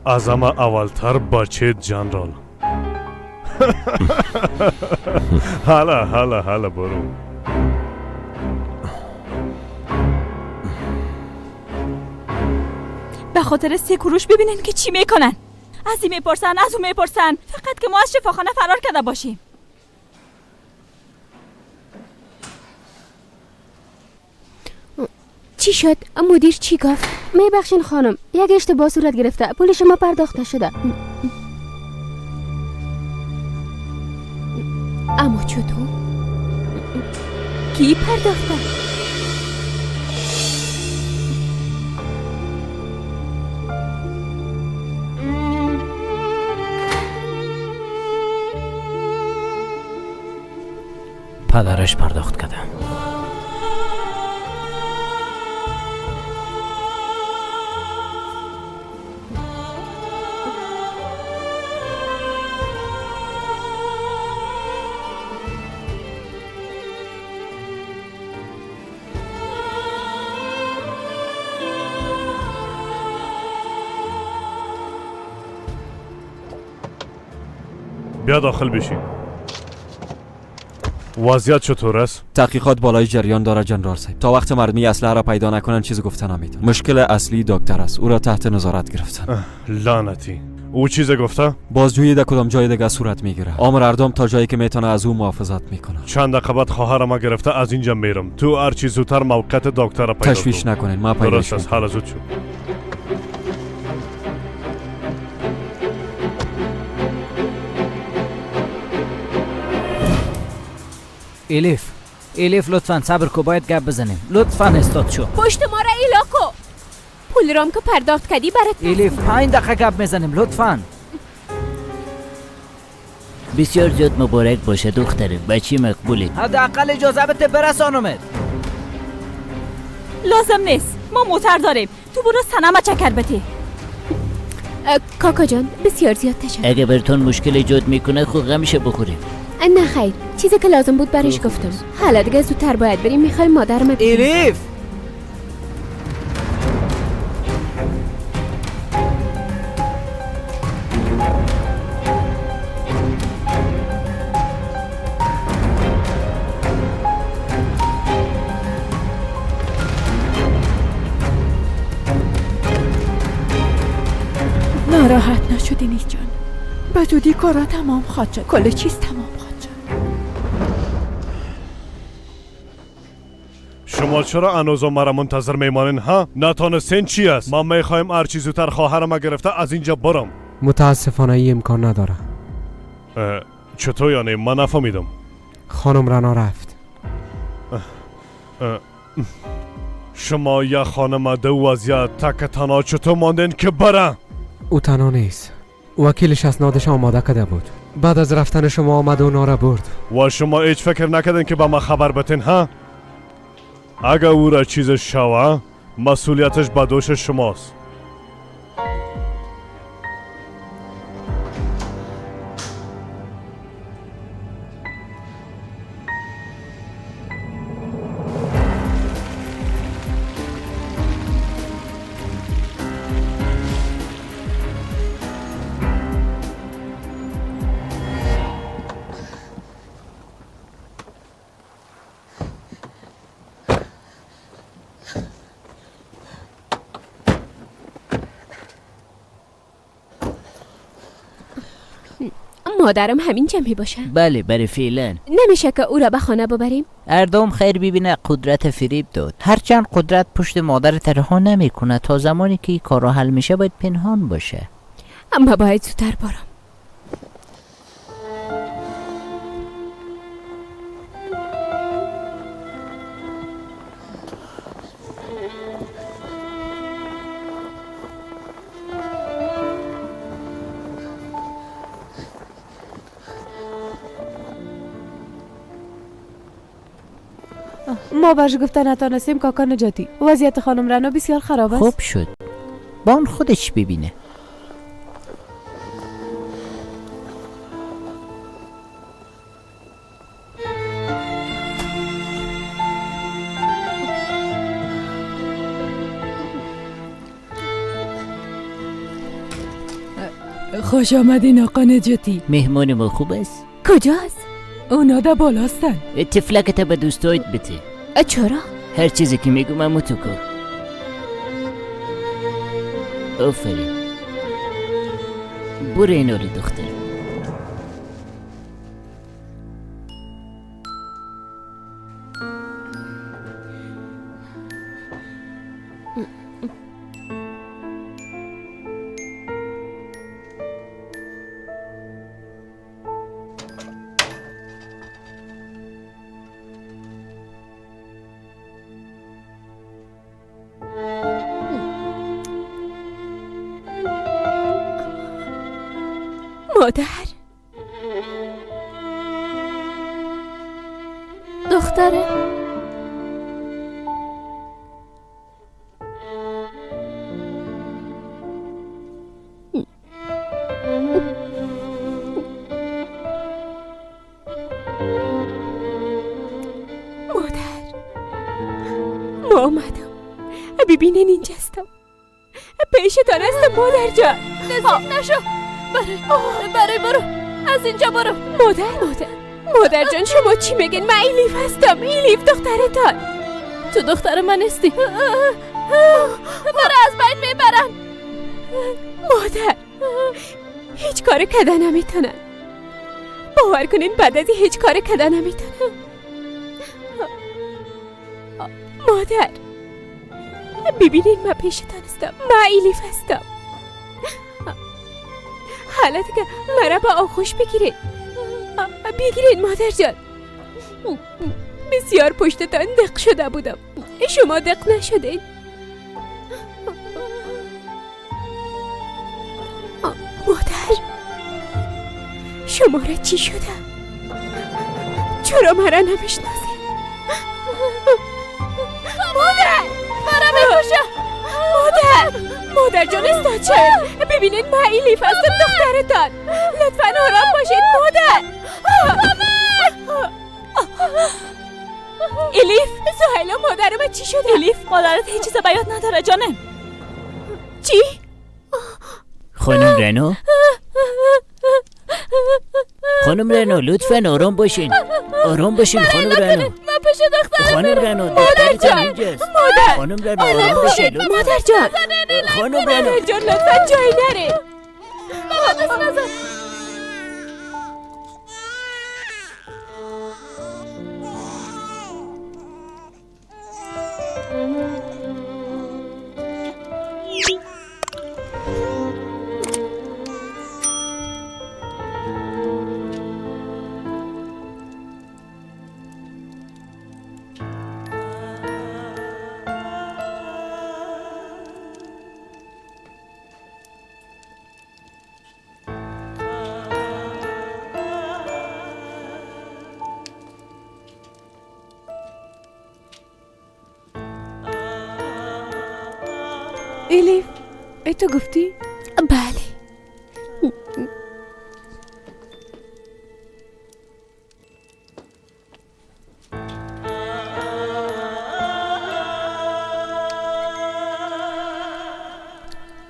از اما اولتر بچه جنرال. حالا حالا حالا برو. به خاطر سه کروش ببینن که چی میکنن. از این میپرسن از اون میپرسن، فقط که ما از شفاخانه فرار کرده باشیم. چی شد؟ مدیر چی گفت؟ میبخشین خانم، یک اشتباه صورت گرفته، پول شما پرداخت نشده. اما چطور؟ کی پرداخته؟ پدرش پرداخت کرده. بیا داخل بشین. وضعیت چطور است؟ تحقیقات بالای جریان داره جنرال صاحب. تا وقت مردمی اسلحه را پیدا نکنن چیز گفته نمیتونن. مشکل اصلی دکتر است، او را تحت نظارت گرفتن. لعنتی. او چیز گفته؟ بازجویی در کدام جای دیگه صورت میگیره. آمر اردام تا جایی که میتونه از او محافظت میکنه. چند دقیقه بعد خواهرم گرفته از اینجا میرم. تو هر چی زودتر موقعیت دکتر را پیدا کن. تشویش نکنین، ما پیدا درست است. حالا زود شو. الیف، الیف لطفا صبر کو، باید گپ بزنیم. لطفا استاد شو. پشت ما را ایلا کو. پول رام که پرداخت کردی برات. الیف 5 دقیقه گپ میزنیم لطفا. بسیار زیاد مبارک باشه دخترم، بچه مقبولی. حداقل اجازه بده برسانمت. لازم نیست، ما موتر داریم. تو برو سنما چکر بده. کاکا جان بسیار زیاد تشکر. اگه براتون مشکل ایجاد میکنه خود غمش بخوریم. نه خیر، چیزی که لازم بود برش گفتم. حالا دیگه زودتر باید بریم، میخوایم مادرم ببینیم. الیف ناراحت نشو دنیز جان، به زودی کارا تمام خواهد شد، کل چیز تمام خواهد شد. شما چرا هنوز مرا منتظر میمانین ها؟ نتانستین چی است؟ ما میخوایم هر چی زودتر خواهرم گرفته از اینجا برم. متاسفانه این امکان نداره. چطور یعنی؟ من نفهمیدم. خانم رنا رفت. شما یا خانم دو وضعیت تک تنها چطور ماندین که بره؟ او تنها نیست، وکیلش اسنادش آماده کرده بود. بعد از رفتن شما آمد و اونا را برد. و شما هیچ فکر نکردین که به ما خبر بتین ها؟ اگه او را چیز شوه مسئولیتش به دوش شماست. مادرم همین جمعی باشه؟ بله، برای فعلا. نمیشه که او را به خانه ببریم؟ اردام خیر ببینه قدرت فریب داد. هرچند قدرت پشت مادر ترها نمیکنه، تا زمانی که این کارا حل میشه باید پنهان باشه. اما باید زودتر برم. ما برش گفته نتانستیم کاکا نجاتی. وضعیت خانم رنا بسیار خراب است. خوب شد، با اون خودش ببینه. خوش آمدین آقا نجاتی. مهمان ما خوب است؟ کجاست؟ اونا در بالاستن. تفلکت به دوستایت بده. چرا؟ هر چیزی که میگم امو تو کن. آفرین، برو اینو رو دختر. مادر، دختره، مادر، ما آمدم. ببینین اینجاستم، پیشتان هستم مادر جان. نزدیک نشو. برای برو. از اینجا برو. مادر، مادر، مادر جان، شما چی میگین؟ من ایلیف هستم، ایلیف دخترتان. تو دختر من نیستی. مرا از بین میبرن. مادر، هیچ کار کده نمیتونن. باور کنین بعد از هیچ کار کده نمیتونم. مادر، ببینین من پیشتان هستم، من ایلیف هستم. حالا دیگه مرا با آغوش بگیرین، بگیرین مادر جان. بسیار پشتتان دق شده بودم، شما دق نشدین. مادر، شما را چی شده؟ چرا مرا نمیشناسین؟ مادر، مرا میکشه. مادر، مادر جان استاد چه؟ ببینید من ایلیف هستم، دخترتان. لطفا آرام باشید مادر. الیف، سهیلا مادر من چی شده؟ الیف، مادرت هیچ چیز به یاد نداره جانم. چی؟ خانم رنو، خانم رنو، لطفا آرام باشین، آرام باشین خانم رنو. من پیش دخترم. خانم رنو، دخترتان اینجاست. مادر، خانم رنو آرام باشین. مادر جان، خانم رنو، مادر جان لطفا جایی نره. بابا دست نزن. الیف، ای تو گفتی؟ بله.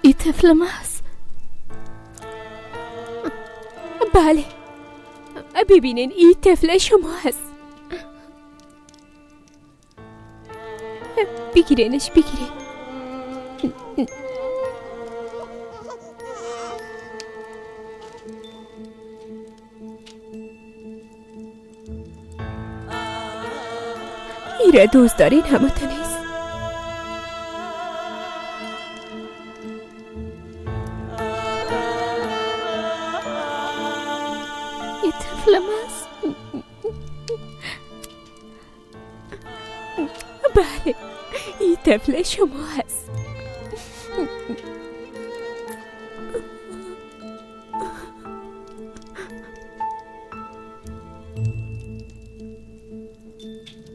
ای طفل ماست. بله، ببینین ای طفل شما هست. بگیرینش، بگیرین. ایره دوست دارین همه نیست. یه طفل ماست. بله، این طفل شما هست.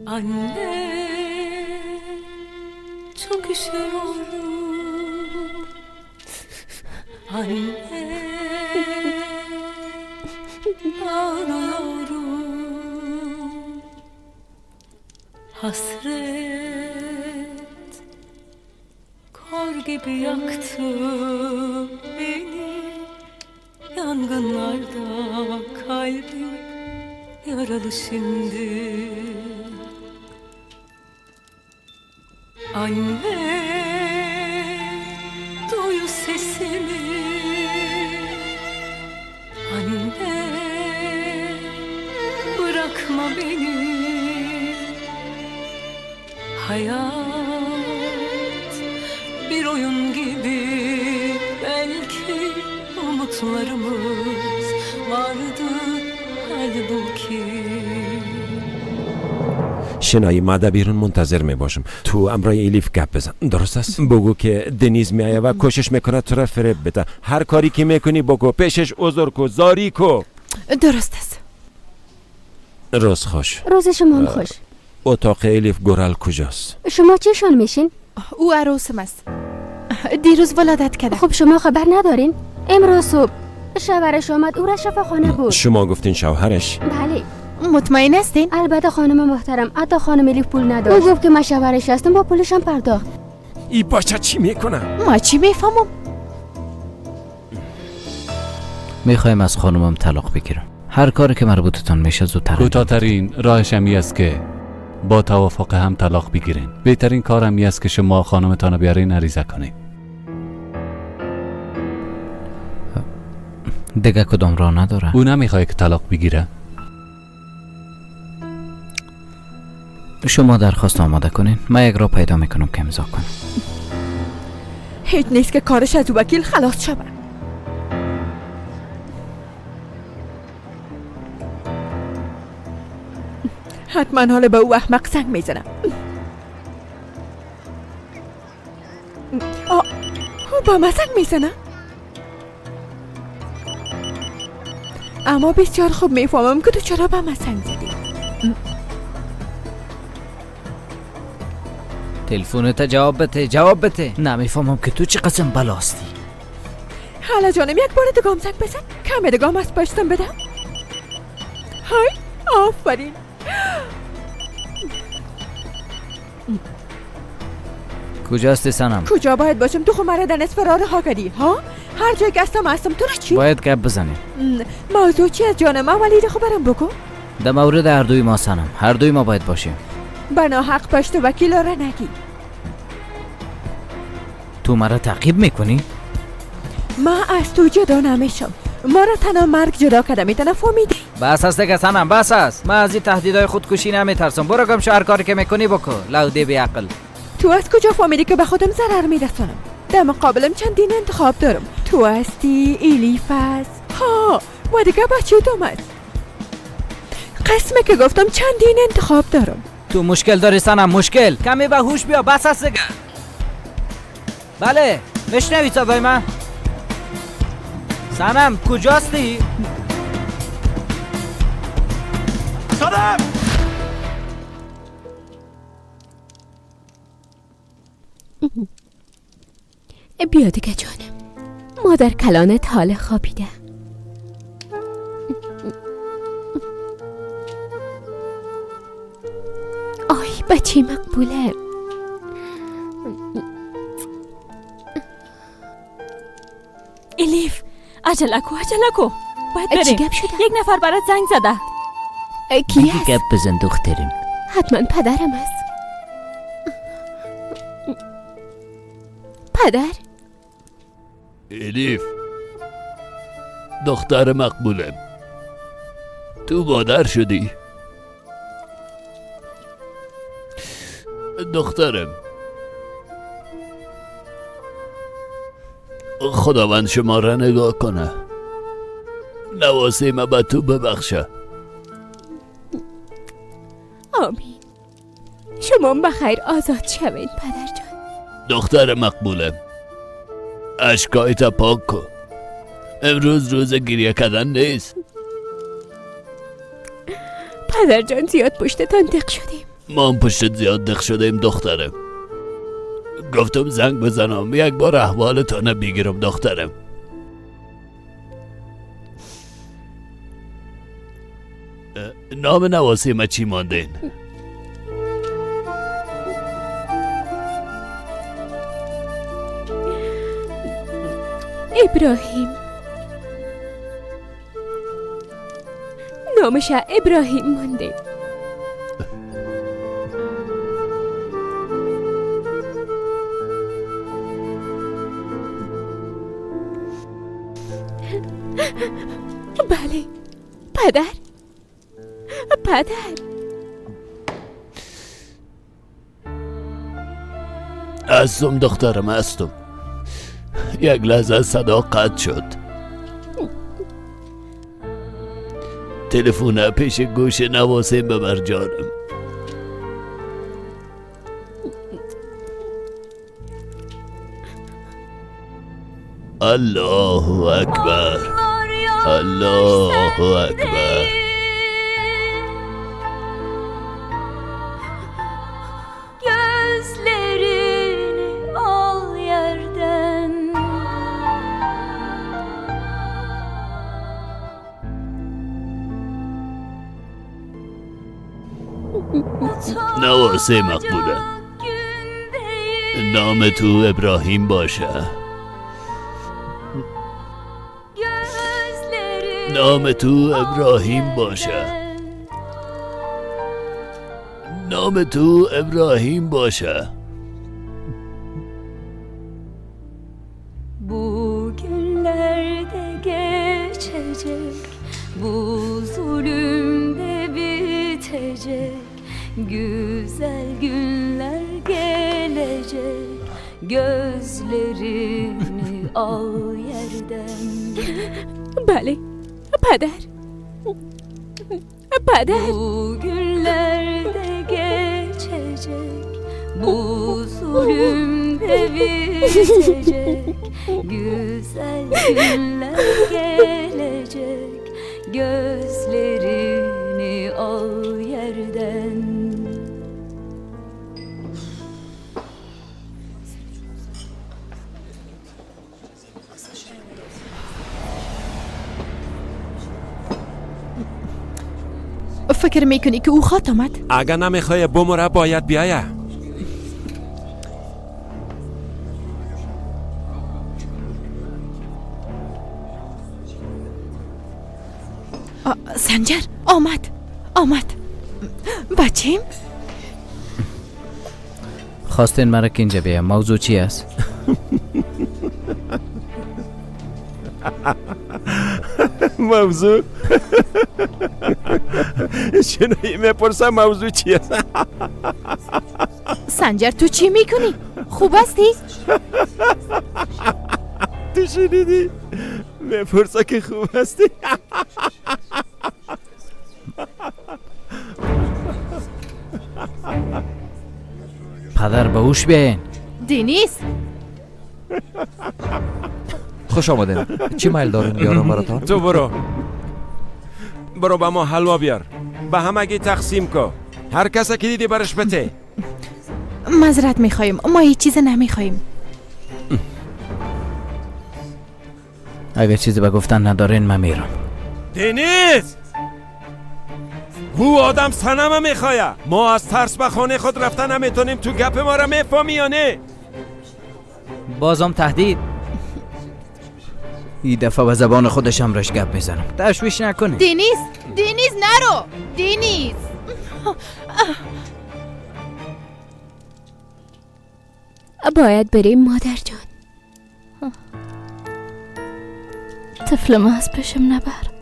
Anne, çok üşüyorum. Anne, ağlıyorum. Hasret kor gibi yaktı beni. Yangınlarda kalbim yaralı şimdi. Anne, duy sesimi. Anne, bırakma beni. Hayat bir oyun gibi, belki umutlarımız vardı halbuki. شنایی ما در بیرون منتظر می باشم. تو امرای الیف گپ بزن، درست است؟ بگو که دنیز میایه و کوشش میکنه تو را فریب بده. هر کاری که میکنی بگو، پیشش عذر کو، زاری کو. درست است. روز خوش. روز شما هم خوش. اتاق الیف گورال کجاست؟ شما چشان میشین؟ او عروسم است. دیروز ولادت کرده. خب شما خبر ندارین؟ امروز صبح شوهرش آمد، او را شفاخانه بود. شما گفتین شوهرش؟ بله. مطمئن هستین؟ البته خانم محترم، حتی خانم الیف پول نداشت. او گفت که من شوهرش هستم، با پولشم پرداخت. ای بچه چی میکنه؟ ما چی میفهمم؟ میخوایم از خانومم طلاق بگیرم. هر کاری که مربوطتان میشه زودتر. کوتاه‌ترین راهش همی است که با توافق هم طلاق بگیرین. بهترین کار همی است که شما خانمتان رو بیارین عریضه کنین. دیگه کدام راه نداره. او نمیخواد که طلاق بگیره. شما درخواست آماده کنین، من یک راه پیدا میکنم که امضا کنم. هیچ نیست که کارش از وکیل خلاص شود. حتما حالا به او احمق زنگ میزنم. او با من زنگ میزنه؟ اما بسیار خوب میفهمم که تو چرا به من زنگ زدی. تلفنت جواب بده، جواب بده. نمیفهمم که تو چه قسم بلاستی. حالا جانم یک بار دگام زنگ بزن، کم دگام از پشتم بدم. های آفرین. کجاستی سنم؟ کجا باید باشم؟ تو خو مرا در نصف راه رها کردی ها؟ هر جایی که هستم تو را چی؟ باید گپ بزنیم. موضوع چی از جانم؟ اولی خو برام بگو. در مورد هر دوی ما سنم، هر دوی ما باید باشیم. بنا حق پشت وکیل را نگی. تو مرا تعقیب میکنی؟ ما از تو جدا نمیشم. ما را تنها مرگ جدا کرده میتونه، فهمیدی؟ بس است دیگه سنم، بس است. من از این تهدیدهای خودکشی نمیترسم. برو گم شو، هر کاری که میکنی بکن. لوده بی عقل. تو از کجا فهمیدی که به خودم ضرر میرسانم؟ در مقابلم چندین انتخاب دارم. تو هستی، ایلیف است، ها و دیگه بچه دوم است. قسمه که گفتم چندین انتخاب دارم. تو مشکل داری سنم، مشکل. کمی به هوش بیا، بس است دیگه. بله، میشنوی صدای من؟ سنم کجاستی؟ سنم! بیا دیگه جانم، مادر کلانت حال خوابیده. آی بچه مقبوله. الیف عجله کو، عجله کو، باید بریم. چی گپ شده؟ یک نفر برات زنگ زده. کی است؟ گپ بزن دخترم. حتما پدرم است. پدر؟ الیف دختر مقبولم، تو مادر شدی. دخترم خداوند شما را نگاه کنه، نواسه ما به تو ببخشه. آمین. شما بخیر آزاد شوید پدر جان. دختر مقبولم اشکایت پاک کن، امروز روز گریه کردن نیست. پدر جان زیاد پشتتان دق شدیم. ما هم پشتت زیاد دق شدیم دخترم. گفتم زنگ بزنم یک بار احوالتان بگیرم دخترم. نام نواسی ما چی ماندین؟ ابراهیم. نامش ابراهیم مانده. بله پدر، پدر هستم دخترم، هستم. یک لحظه صدا قطع شد. تلفن پیش گوش نواسه ببر جانم. الله اکبر، الله اکبر. Gözlerini al yerden. نواسه مقبوله، نام تو ابراهیم باشه. نام تو ابراهیم باشه. نام تو ابراهیم باشه. Bugünlerde geçecek, bu zulüm de bitecek, güzel günler gelecek, gözlerini al yerden. بله پدر، پدر. Bugünlerde geçecek, bu zulüm de bitecek, güzel günler gelecek, gözlerini al yerden. فکر میکنی که او خواد آمد؟ اگر نمیخوای بمره باید بیایه. سنجر آمد، آمد. بچیم؟ خواستین مرا که اینجا بیایم، موضوع چی است؟ موضوع؟ شنوی میپرسم موضوع چی است؟ سنجر تو چی میکنی؟ خوب هستی؟ تو شنیدی؟ میپرسه که خوب هستی؟ پدر به هوش بیاین. دنیز خوش آمدین. چی میل دارین بیارم براتان؟ تو برو، برو به ما حلوا بیار، به همگی تقسیم کو، هر کس که دیدی برش بته. معذرت میخوایم، ما هیچ چیز نمیخوایم. اگر چیزی به گفتن ندارین من میرم. دنیز، او آدم سنمه میخوایه. ما از ترس به خانه خود رفتن نمیتونیم. تو گپ ما را میفهمی یا نه؟ بازم تهدید؟ این دفعه به زبان خودش هم رش گپ میزنم. تشویش نکنی. دنیز، دنیز نرو. دنیز باید بریم مادر جان. طفل ما از پیشم نبر.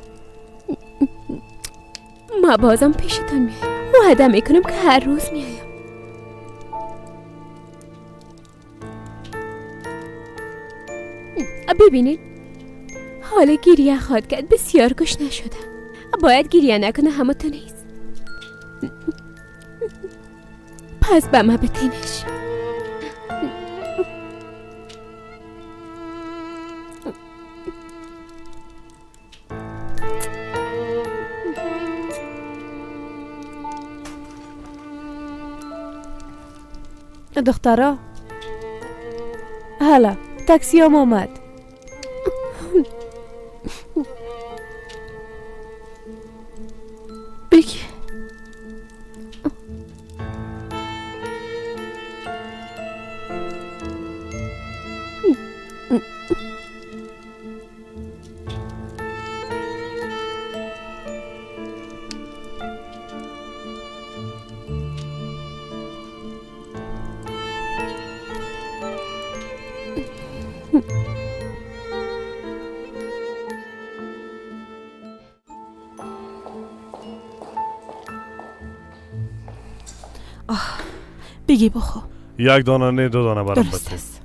ما بازم پیشتان میایم. وعده میکنم که هر روز میایم. ببینید حالا گریه خواد کرد، بسیار گشنه شده. باید گریه نکنه همه تو نیست. پس به ما بتینش. دخترا هلا تاکسی هم آمد. بگی بگی بخو. یک دانه نه دو دانه برام درست است.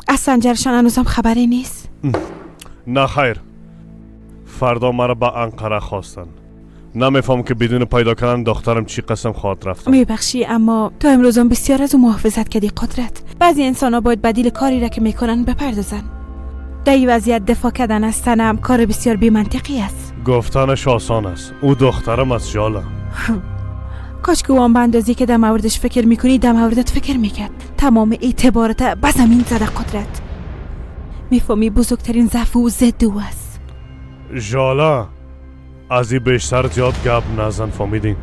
از سنجرشان هنوزم خبری نیست؟ نه خیر، فردا مرا به انقره خواستن. نمیفهم که بدون پیدا کردن دخترم چی قسم خواهد رفتن. میبخشی اما تا امروزم بسیار از او محافظت کردی قدرت. بعضی انسان ها باید بدیل کاری را که میکنن بپردازن. در این وضعیت دفاع کردن از تنم کار بسیار بی منطقی است. گفتنش آسان است، او دخترم از جاله. کاش که او هم به اندازه‌ای که در موردش فکر میکنی در موردت فکر میکرد. تمام اعتبارت به زمین زده قدرت. میفهمی بزرگترین ضعف او ضد او است. ژاله از این بیشتر زیاد گپ نزن، فهمیدین؟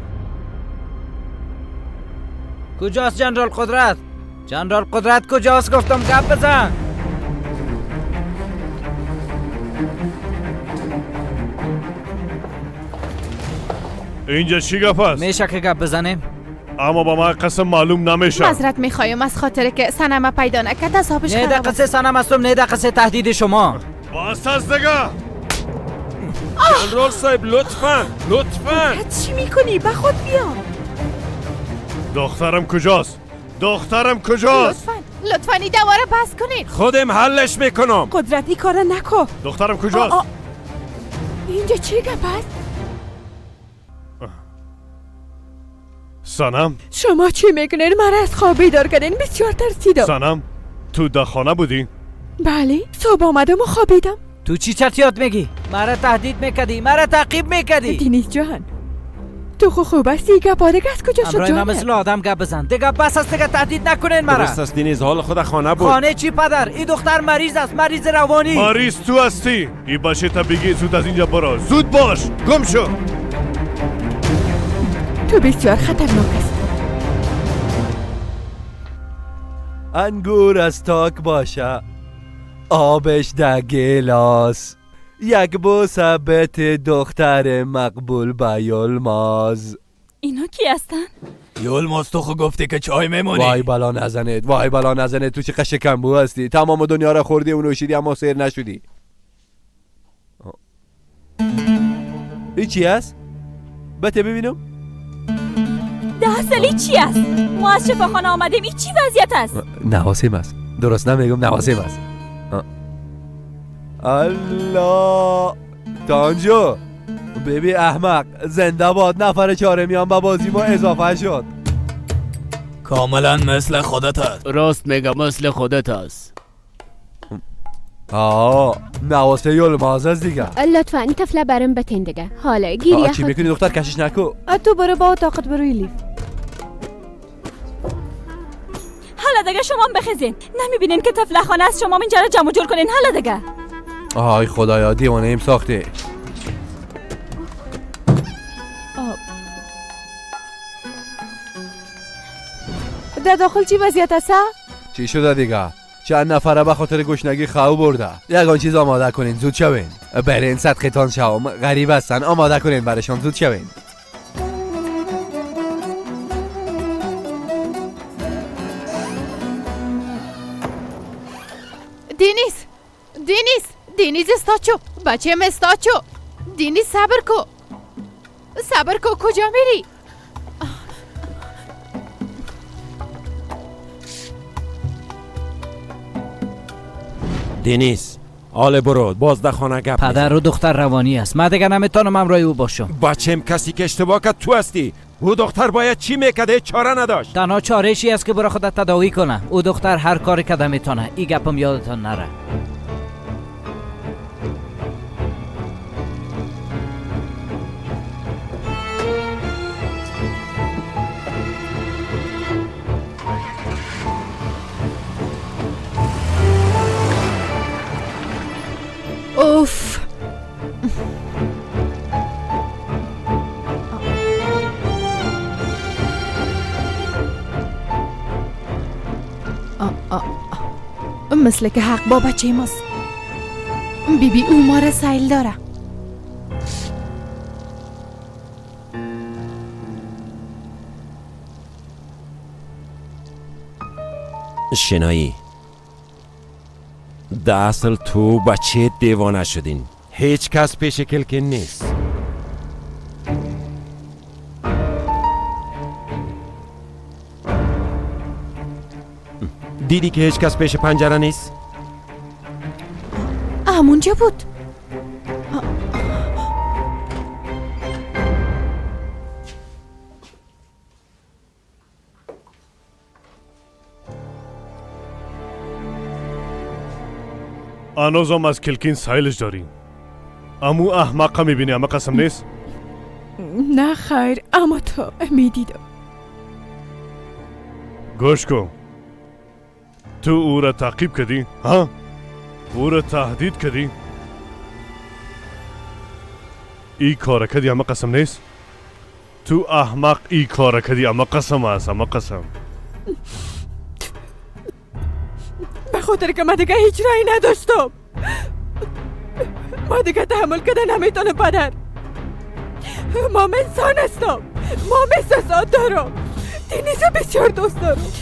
کجاست جنرال قدرت؟ جنرال قدرت کجاست؟ گفتم گپ بزن. اینجا چی گپ است؟ میشه که گپ بزنیم؟ اما با من قسم معلوم نمیشه. معذرت میخوایم از خاطر که صنم پیدا نکرد اعصابش نه خراب است. دقیقه صنم هستم، نه دقیقه تهدید شما. بس است دیگه. جنرال صاحب لطفاً لطفاً. چی میکنی؟ به خود بیا. دخترم کجاست؟ دخترم کجاست؟ لطفاً لطفاً این دواره بس کنید. خودم حلش میکنم. قدرت این کار نکن. دخترم کجاست؟ اینجا چی گپ است؟ صنم شما چی میکنین؟ مرا از خواب بیدار کردین، بسیار ترسیدم. صنم تو در خانه بودی؟ بله، صبح آمدم و خوابیدم. تو چی چرتیات میگی؟ مرا تهدید میکردی، مرا تعقیب میکردی. دینیز جان تو خو خوب هستی؟ گپ دیگه از کجا شد همراه من جانم؟ مثل آدم گپ بزن دیگه. بس است دیگه، تهدید نکنین مرا. درست است دینیز، حال خود خانه بود. خانه چی پدر؟ این دختر مریض است، مریض روانی. مریض تو هستی. این بچه تا بگی زود از اینجا برو. زود باش، گم شو. تو بسیار خطرناک است. انگور از تاک باشه، آبش ده گیلاس، یک بوسه بت دختر مقبول به یلماز. اینا کی هستن؟ یلماز تو خو گفتی که چای میمونی. وای بلا نزنید، وای بلا نزنید. تو چه قشکمبو هستی؟ تمام دنیا را خوردی و نوشیدی اما سیر نشدی. این چی است؟ بته ببینم. ده سالی چی است؟ ما از شفاخانه آمدیم، این چی وضعیت است؟ نواسیم است. درست نمیگم، نواسیم است. الله تانجو ببی احمق، زنده باد. نفر چهارمیان به بازی ما اضافه شد. کاملا مثل خودت است. راست میگم، مثل خودت است. آه نواسه یلماز است دیگه. لطفا طفله برم بتین دیگه. حالا گیری چی میکنی دختر؟ کشش نکو. تو برو با اتاقت، برو لیف. حالا دیگه شما بخیزین. نمیبینین که طفله خانه است؟ شما اینجا را جمع جور کنین. حالا دیگه. آی خدایا دیوانه ایم ساخته. در داخل چی وضعیت است؟ چی شده دیگه؟ چند نفره به خاطر گشنگی خو برده. یگان چیز آماده کنین، زود شوین. برین صدقتان شوم، غریب هستن، آماده کنین برشان، زود شوین. دینیز دینیز دینیز استاچو، بچه استاچو. دینیز صبر کو، صبر کو، کجا میری؟ دینیز آله برو باز در خانه گپ. پدر و دختر روانی است، من دیگه نمیتونم همراه او باشم. بچم کسی که اشتباه کرد تو هستی. او دختر باید چی میکرد؟ چاره نداشت. تنها چاره ای است که برای خودت تداوی کنه. او دختر هر کاری کده میتونه. این گپم یادتان نره. اوف مثل که حق با بچه ماست. بیبی او ما را سیل داره. شنایی در اصل تو بچه دیوانه شدین. هیچ کس پیش کلکین نیست. دیدی که هیچ کس پیش پنجره نیست؟ همونجا بود. هنوزم از کلکین سایلش داری. امو احمقه میبینی اما قسم نیست؟ نه خیر، اما تو میدیدم. گوش کن، تو او را تعقیب کردی؟ ها؟ او را تهدید کردی؟ ای کار کردی اما قسم نیست؟ تو احمق ای کار کردی اما قسم است، اما قسم. خاطر که من دیگه هیچ رایی نداشتم. ما دیگه تحمل کده نمیتونم پدر. ما انسان هستم، ما احساسات دارم. دنیز بسیار دوست دارم.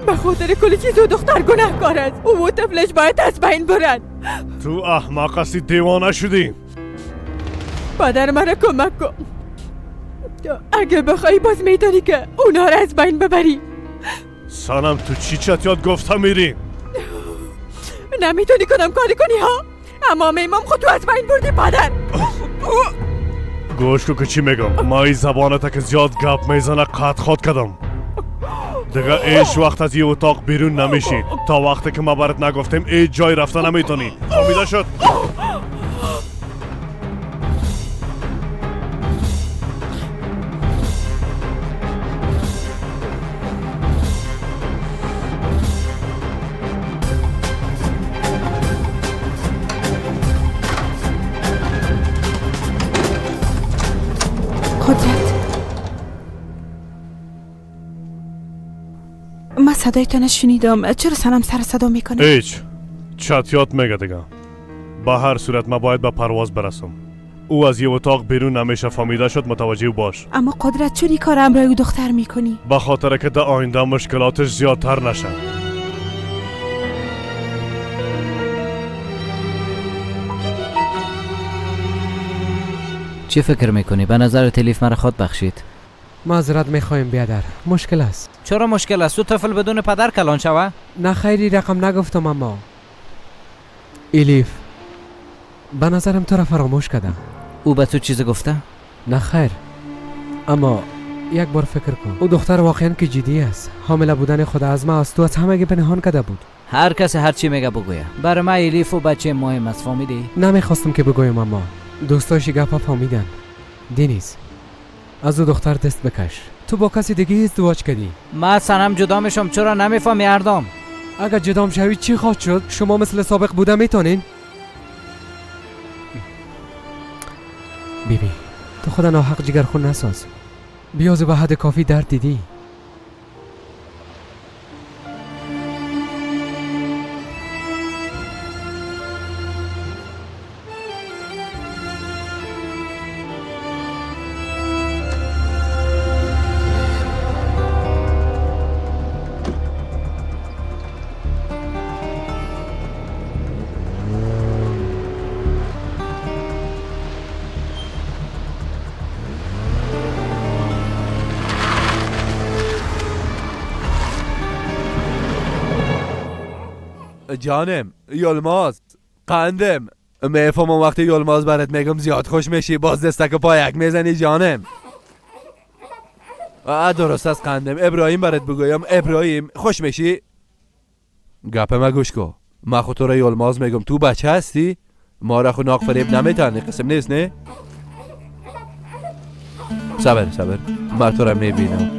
به خاطر کلی چیز او دختر گناهکار است. او و طفلش باید از بین برن. تو احمق هستی، دیوانه شدی. پدر مرا کمک کن. اگه بخوای باز میتونی که اونا را از بین ببری. سنم تو چی چت یاد گفتم میری؟ نمیتونی کنم کاری کنی ها؟ اما امام خود تو از بین بردی پدر. گوش کو که چی میگم. ما این زبانت که زیاد گپ میزنه قطع خود کردم. دیگه ایش وقت از این اتاق بیرون نمیشی تا وقتی که ما برات نگفتیم ای جای رفته نمیتونی. فهمیده شد؟ قدرت، من صدایتان شنیدم. چرا سنم سر صدا میکنه؟ هیچ، چتیات میگه دیگه. به هر صورت من باید به پرواز برسم. او از یه اتاق بیرون نمیشه. فهمیده شد؟ متوجه باش. اما قدرت، چرا این کار همراه او دختر میکنی؟ به خاطر که در آینده مشکلاتش زیادتر نشه. چی فکر میکنی؟ به نظر تلیف مرا خود بخشید. معذرت میخوایم بیادر، مشکل است. چرا مشکل است؟ تو طفل بدون پدر کلان شوه؟ نه خیلی رقم نگفتم، اما ایلیف به نظرم تو را فراموش کردم. او به تو چیز گفته؟ نه خیر، اما یک بار فکر کن. او دختر واقعا که جدی است. حامله بودن خود از ما از تو از همگی پنهان کرده بود. هر کس هر چی میگه بگویه. برای من ایلیف و بچه مهم است، فهمیدی؟ نمیخواستم که بگویم، اما دوستاش گپا فهمیدن. دنیز، از او دختر دست بکش. تو با کسی دیگه ازدواج کردی. من سنم جدا میشم. چرا نمیفهمی اردام؟ اگر جدا شوی چی خواهد شد؟ شما مثل سابق بوده میتونین؟ بیبی، تو خود ناحق جگرخون نساز. بیاز به حد کافی درد دیدی. جانم یلماز، قندم، میفهمم وقتی یلماز برات میگم زیاد خوش میشی، باز دستک پایک میزنی جانم. درست است قندم. ابراهیم برات بگویم، ابراهیم خوش میشی؟ گپ ما گوش کو. ما خود تو را یلماز میگم، تو بچه هستی؟ ما را خو ناق فریب نمیتانی، قسم نیست نه؟ صبر صبر، ما تو را میبینم.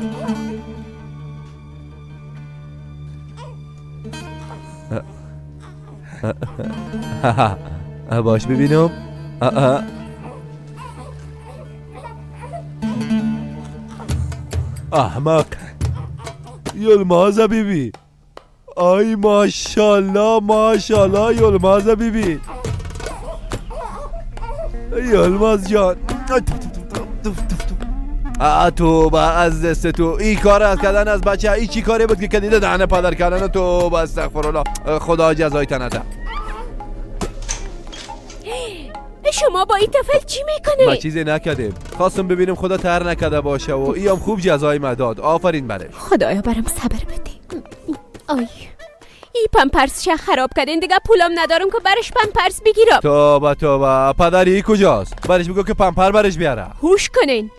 باش ببینم. احمق یلماز بیبی. آی ماشاءالله ماشاءالله یلماز بیبی. یلماز جان، توبه از دست تو. این کار از کردن از بچه، این چی کاری بود که کدیده دهن پدر کردن؟ توبه استغفرالله، خدا جزای تنته. شما با این طفل چی میکنی؟ ما چیزی نکردیم، خواستم ببینیم خدا تر نکرده باشه و ای هم خوب جزای ما داد. آفرین برش. خدایا برام صبر بده. آی ای پمپرس خراب کردین دیگه، پولم ندارم که برش پمپرس بگیرم. توبه توبه، پدری کجاست؟ برش بگو که پمپر برش بیاره. هوش کنین،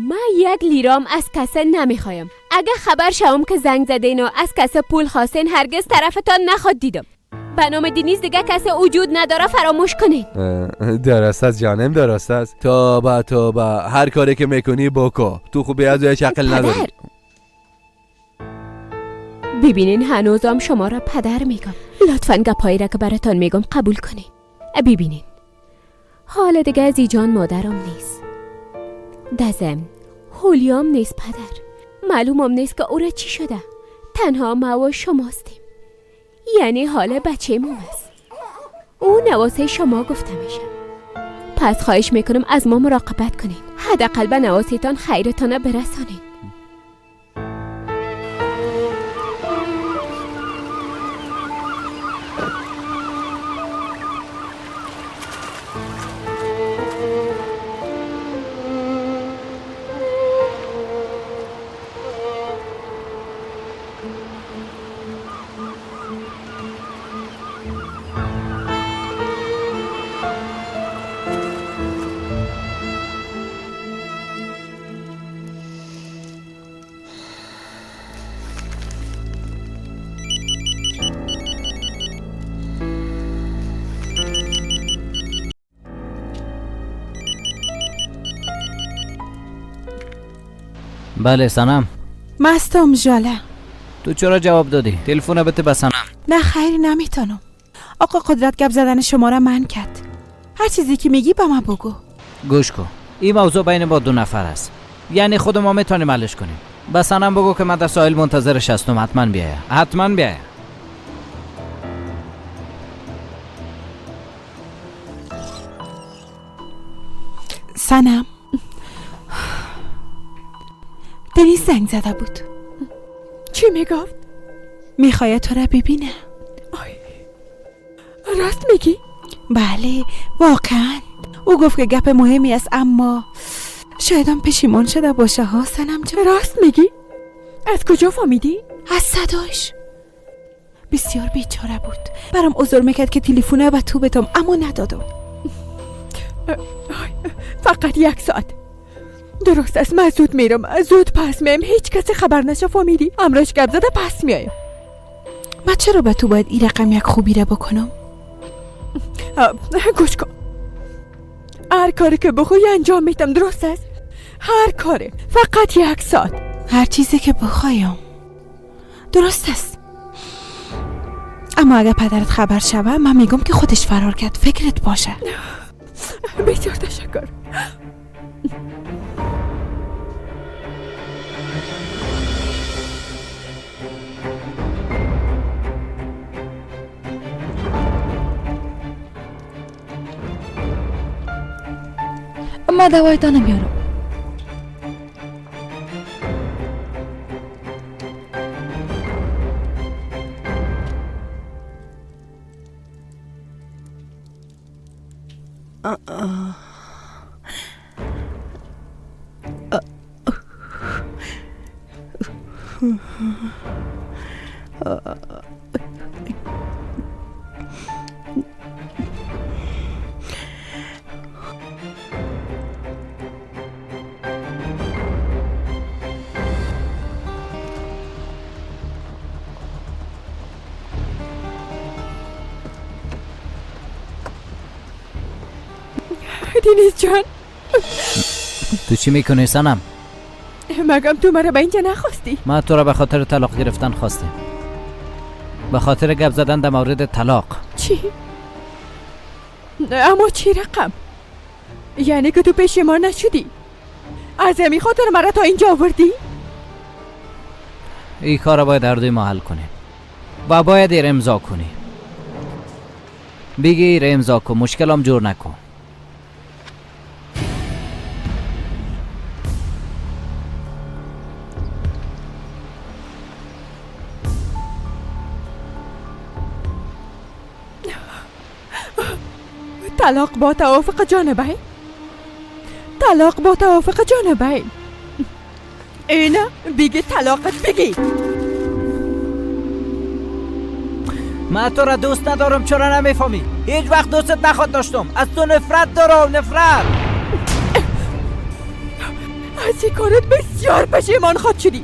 من یک لیرام از کسه نمیخوایم. اگه خبر شوم که زنگ زدین و از کسه پول خواستین، هرگز طرفتان نخواد دیدم. به نام دنیز دیگه کسی وجود نداره، فراموش کنین. درست است جانم، درست است. توبه توبه، هر کاری که میکنی بکو. تو خوبی از هیچ عقل نداری. ببینین هنوزم شما را پدر میگم. لطفاً گپایی را که براتان میگم قبول کنین. ببینین حال دیگه از ایجان مادرم نیست، دزم هولیام نیست پدر، معلومم نیست که او را چی شده. تنها ما و شماستیم، یعنی حال بچه ما است. او نواسه شما گفته میشه. پس خواهش میکنم از ما مراقبت کنین، حداقل به نواسیتان خیرتان برسانین. بله سنم. مستم ژاله. تو چرا جواب دادی؟ تلفن بده به سنم. نه خیر نمیتونم. آقا قدرت گپ زدن شما را من کرد. هر چیزی که میگی با من بگو. گوش کن، این موضوع بین ما دو نفر است، یعنی خود ما میتونیم حلش کنیم. به سنم بگو که من در ساحل منتظرش هستم، حتما بیایه، حتما بیایه. سنم، دنیز زنگ زده بود. چی میگفت؟ میخواد تو را ببینه. آی. راست میگی؟ بله واقعا. او گفت که گپ مهمی است، اما شاید هم پشیمان شده باشه ها سنم جان. راست میگی؟ از کجا فهمیدی؟ از صداش. بسیار بیچاره بود. برام عذر میکرد که تلفن به تو بدم، اما ندادم. فقط 1 ساعت. درست است، من زود میرم، زود پس میایم، هیچ کسی خبر نشه فهمیدی؟ امرش گپ زده پس میایم. من چرا به تو باید این رقم یک خوبی را بکنم؟ گوش کن، هر کاری که بخوای انجام میدم، درست است؟ هر کاری، فقط 1 ساعت. هر چیزی که بخوایم، درست است. اما اگر پدرت خبر شوه من میگم که خودش فرار کرد، فکرت باشه. بسیار تشکر. ما دوایتان میارم. دنیز جان، تو چی میکنی سنم؟ مگم تو مرا به اینجا نخواستی؟ من تو را به خاطر طلاق گرفتن خواستیم، به خاطر گپ زدن در مورد طلاق. چی؟ اما چی رقم؟ یعنی که تو پشیمان نشدی؟ از همین خاطر مرا تا اینجا آوردی؟ این کار را باید هر دوی ما حل کنیم و باید ایر امضا کنی. بگی ایر امضا کن، مشکلم جور نکن. طلاق با توافق جانبین، طلاق با توافق جانبین. اینا بگی طلاقت بگی. من تو را دوست ندارم، چرا نمیفهمی؟ هیچ وقت دوستت نخواد داشتم، از تو نفرت دارم، نفرت. از این کارت بسیار پشیمان خواد شدی.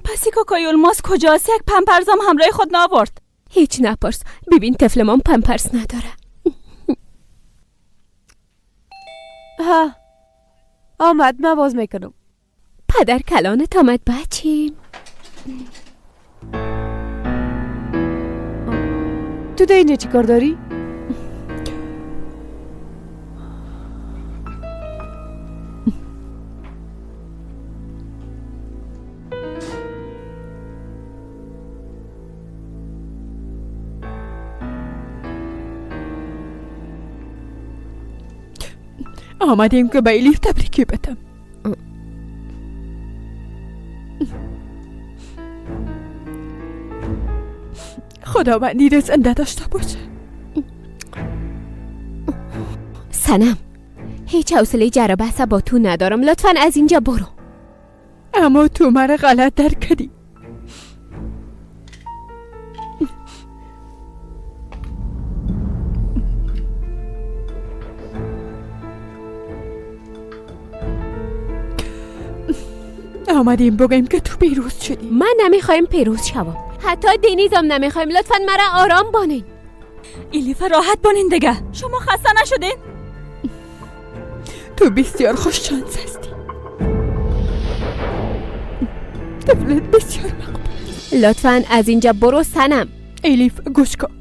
پس کاکای الماس کجاست؟ یک پمپرزم همراه خود نآورد. هیچ نپرس، ببین طفلمان پمپرز نداره. ها آمد، من باز میکنم. پدر کلانت آمد بچیم. تو در اینجا چی کار داری؟ آمدیم که به الیف تبریکی بدم. خداوند را زنده داشته باشه. سنم، هیچ حوصله جر و بحث با تو ندارم. لطفا از اینجا برو. اما تو مرا غلط درک کردی. آمدیم بگوییم که تو پیروز شدی. من نمیخوایم پیروز شوم. حتی دنیزم نمیخوایم. لطفا مرا آرام بانین. الیف راحت بانین دیگه. شما خسته نشدین؟ تو بسیار خوش شانس هستی. طفلت بسیار مقبول. لطفا از اینجا برو سنم. الیف گوش کن،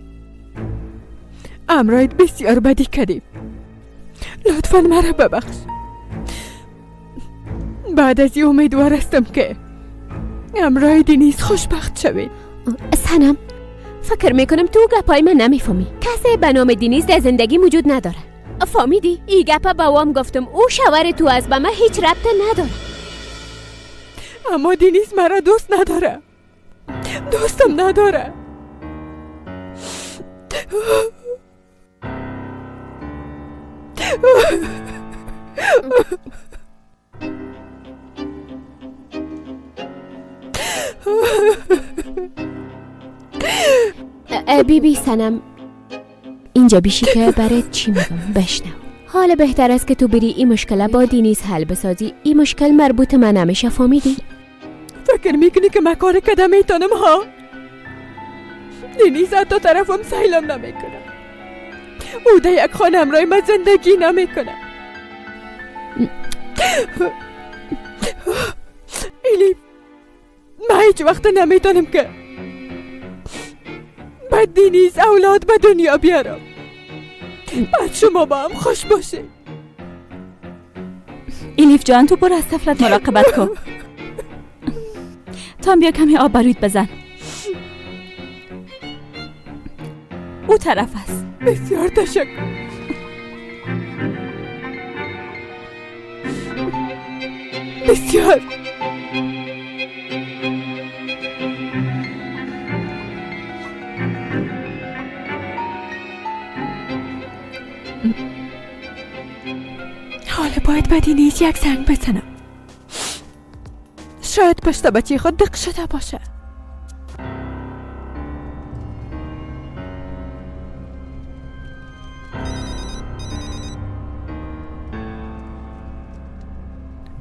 امرایت بسیار بدی کردیم. لطفا مرا ببخش. بعد از این امیدوار هستم که امرای دنیز خوشبخت شوید. سنم، فکر میکنم تو گپای من نمیفهمی. کسی به نام دنیز در زندگی وجود نداره. فهمیدی؟ ای گپا با وام گفتم. او شوهر تو از به من هیچ ربط نداره. اما دنیز مرا دوست نداره. دوستم نداره. بی بی سنم، اینجا بیشی که برای چی میگم بشنو. حال بهتر است که تو بری این مشکل با دینیز حل بسازی. این مشکل مربوط من نمیشه، فهمیدی؟ فکر میکنی که من کار کدام میتونم ها؟ دینیز حتی طرفم سیلم نمیکنه. او در یک خانه همراه من زندگی نمیکنه. الیف، من هیچ وقت نمیتونم که بعد دینیز اولاد به دنیا بیارم. بعد شما با هم خوش باشه. الیف جان، تو برو از طفلت مراقبت کن. تو هم بیا کمی آب باروت بزن. او طرف است. بسیار تشکر. بسیار. حالا باید به دینیز یک زنگ بزنم. شاید پشت بچه خود دق شده باشه.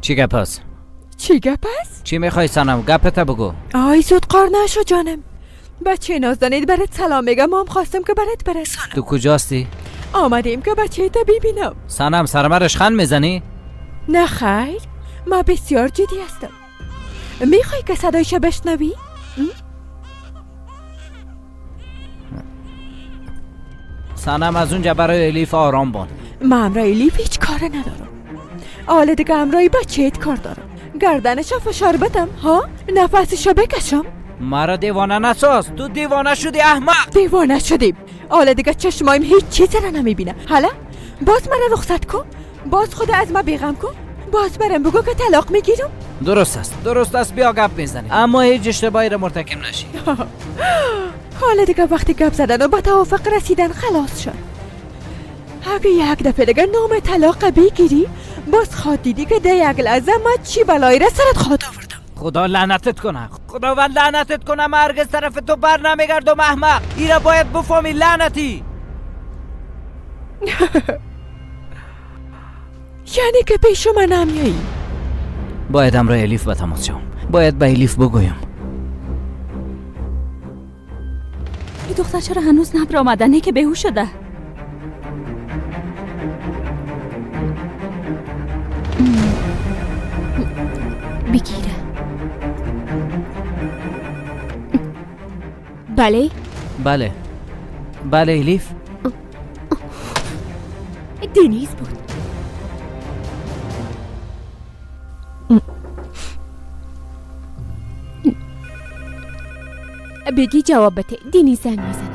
چی گپ است؟ چی گپ است؟ چی میخوای سنم؟ گپت بگو. آی زود قار نشو جانم. بچه نازدانید برات سلام میگم. ما هم خواستم که برات برسانم. تو کجاستی؟ آمدیم که بچه تا ببینم. سنم، سرمرش خند میزنی؟ نه خیر، ما بسیار جدی هستم. میخوای که صدایش بشنوی؟ سنم از اونجا برای الیف آرام بان. من همراه الیف هیچ کار ندارم. حالا دیگه همراه بچه‌ت کار دارم. گردنشو فشار بدم ها؟ نفسشو بکشم؟ مرا دیوانه نساز. تو دیوانه شدی احمق. دیوانه شدیم. حالا دیگه چشمایم هیچ چیزی را نمیبینه. حالا باز مرا رخصت کن. باز خود از ما بیغم کن. باز برم بگو که طلاق میگیرم. درست است، درست است. بیا گپ میزنیم، اما هیچ اشتباهی را مرتکب نشی. حالا دیگه وقتی گپ زدن و با توافق رسیدن خلاص شد. اگه یک دفعه دیگه نام طلاق بگیری، باز خواد دیدی که در یک لحظه ما چی بلایی را سرت خواد آوردم. خدا لعنتت کنه. خداوند لعنتت کنه. من هرگز طرف تو بر نمیگردم احمق. ایرا باید بفهمی لعنتی. یعنی که پیش من نمیایی؟ باید همراه الیف به تماس شوم. باید به الیف بگویم. این دختر چرا هنوز نبر آمدنه که بیهوش شده؟ بگیره. بله؟ بله بله الیف. دنیز بود. بگی جواب بده. دنیز زنگ میزنه.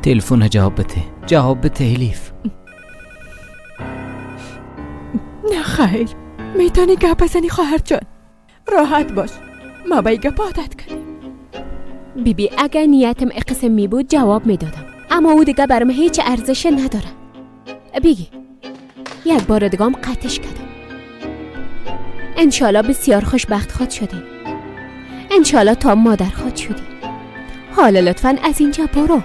تلفن جواب بده. جواب بده الیف. نه خیر، میتونی گپ بزنی خواهر جان، راحت باش، ما به گپ عادت کردیم. بی بی اگر نیتم قسم می بود جواب میدادم، اما او دیگه برام هیچ ارزش نداره. بگی یک بار دیگه هم قطعش کردم. انشالله بسیار خوشبخت خود شدیم، انشالله تا مادر خود شدیم. حالا لطفا از اینجا برو.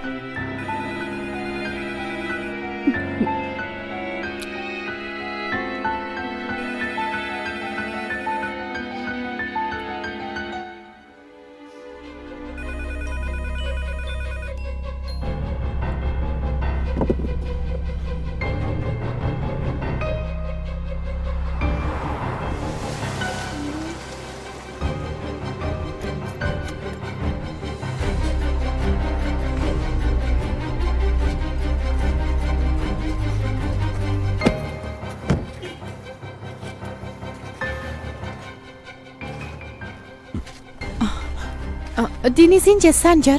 دینیز اینجا سنجر.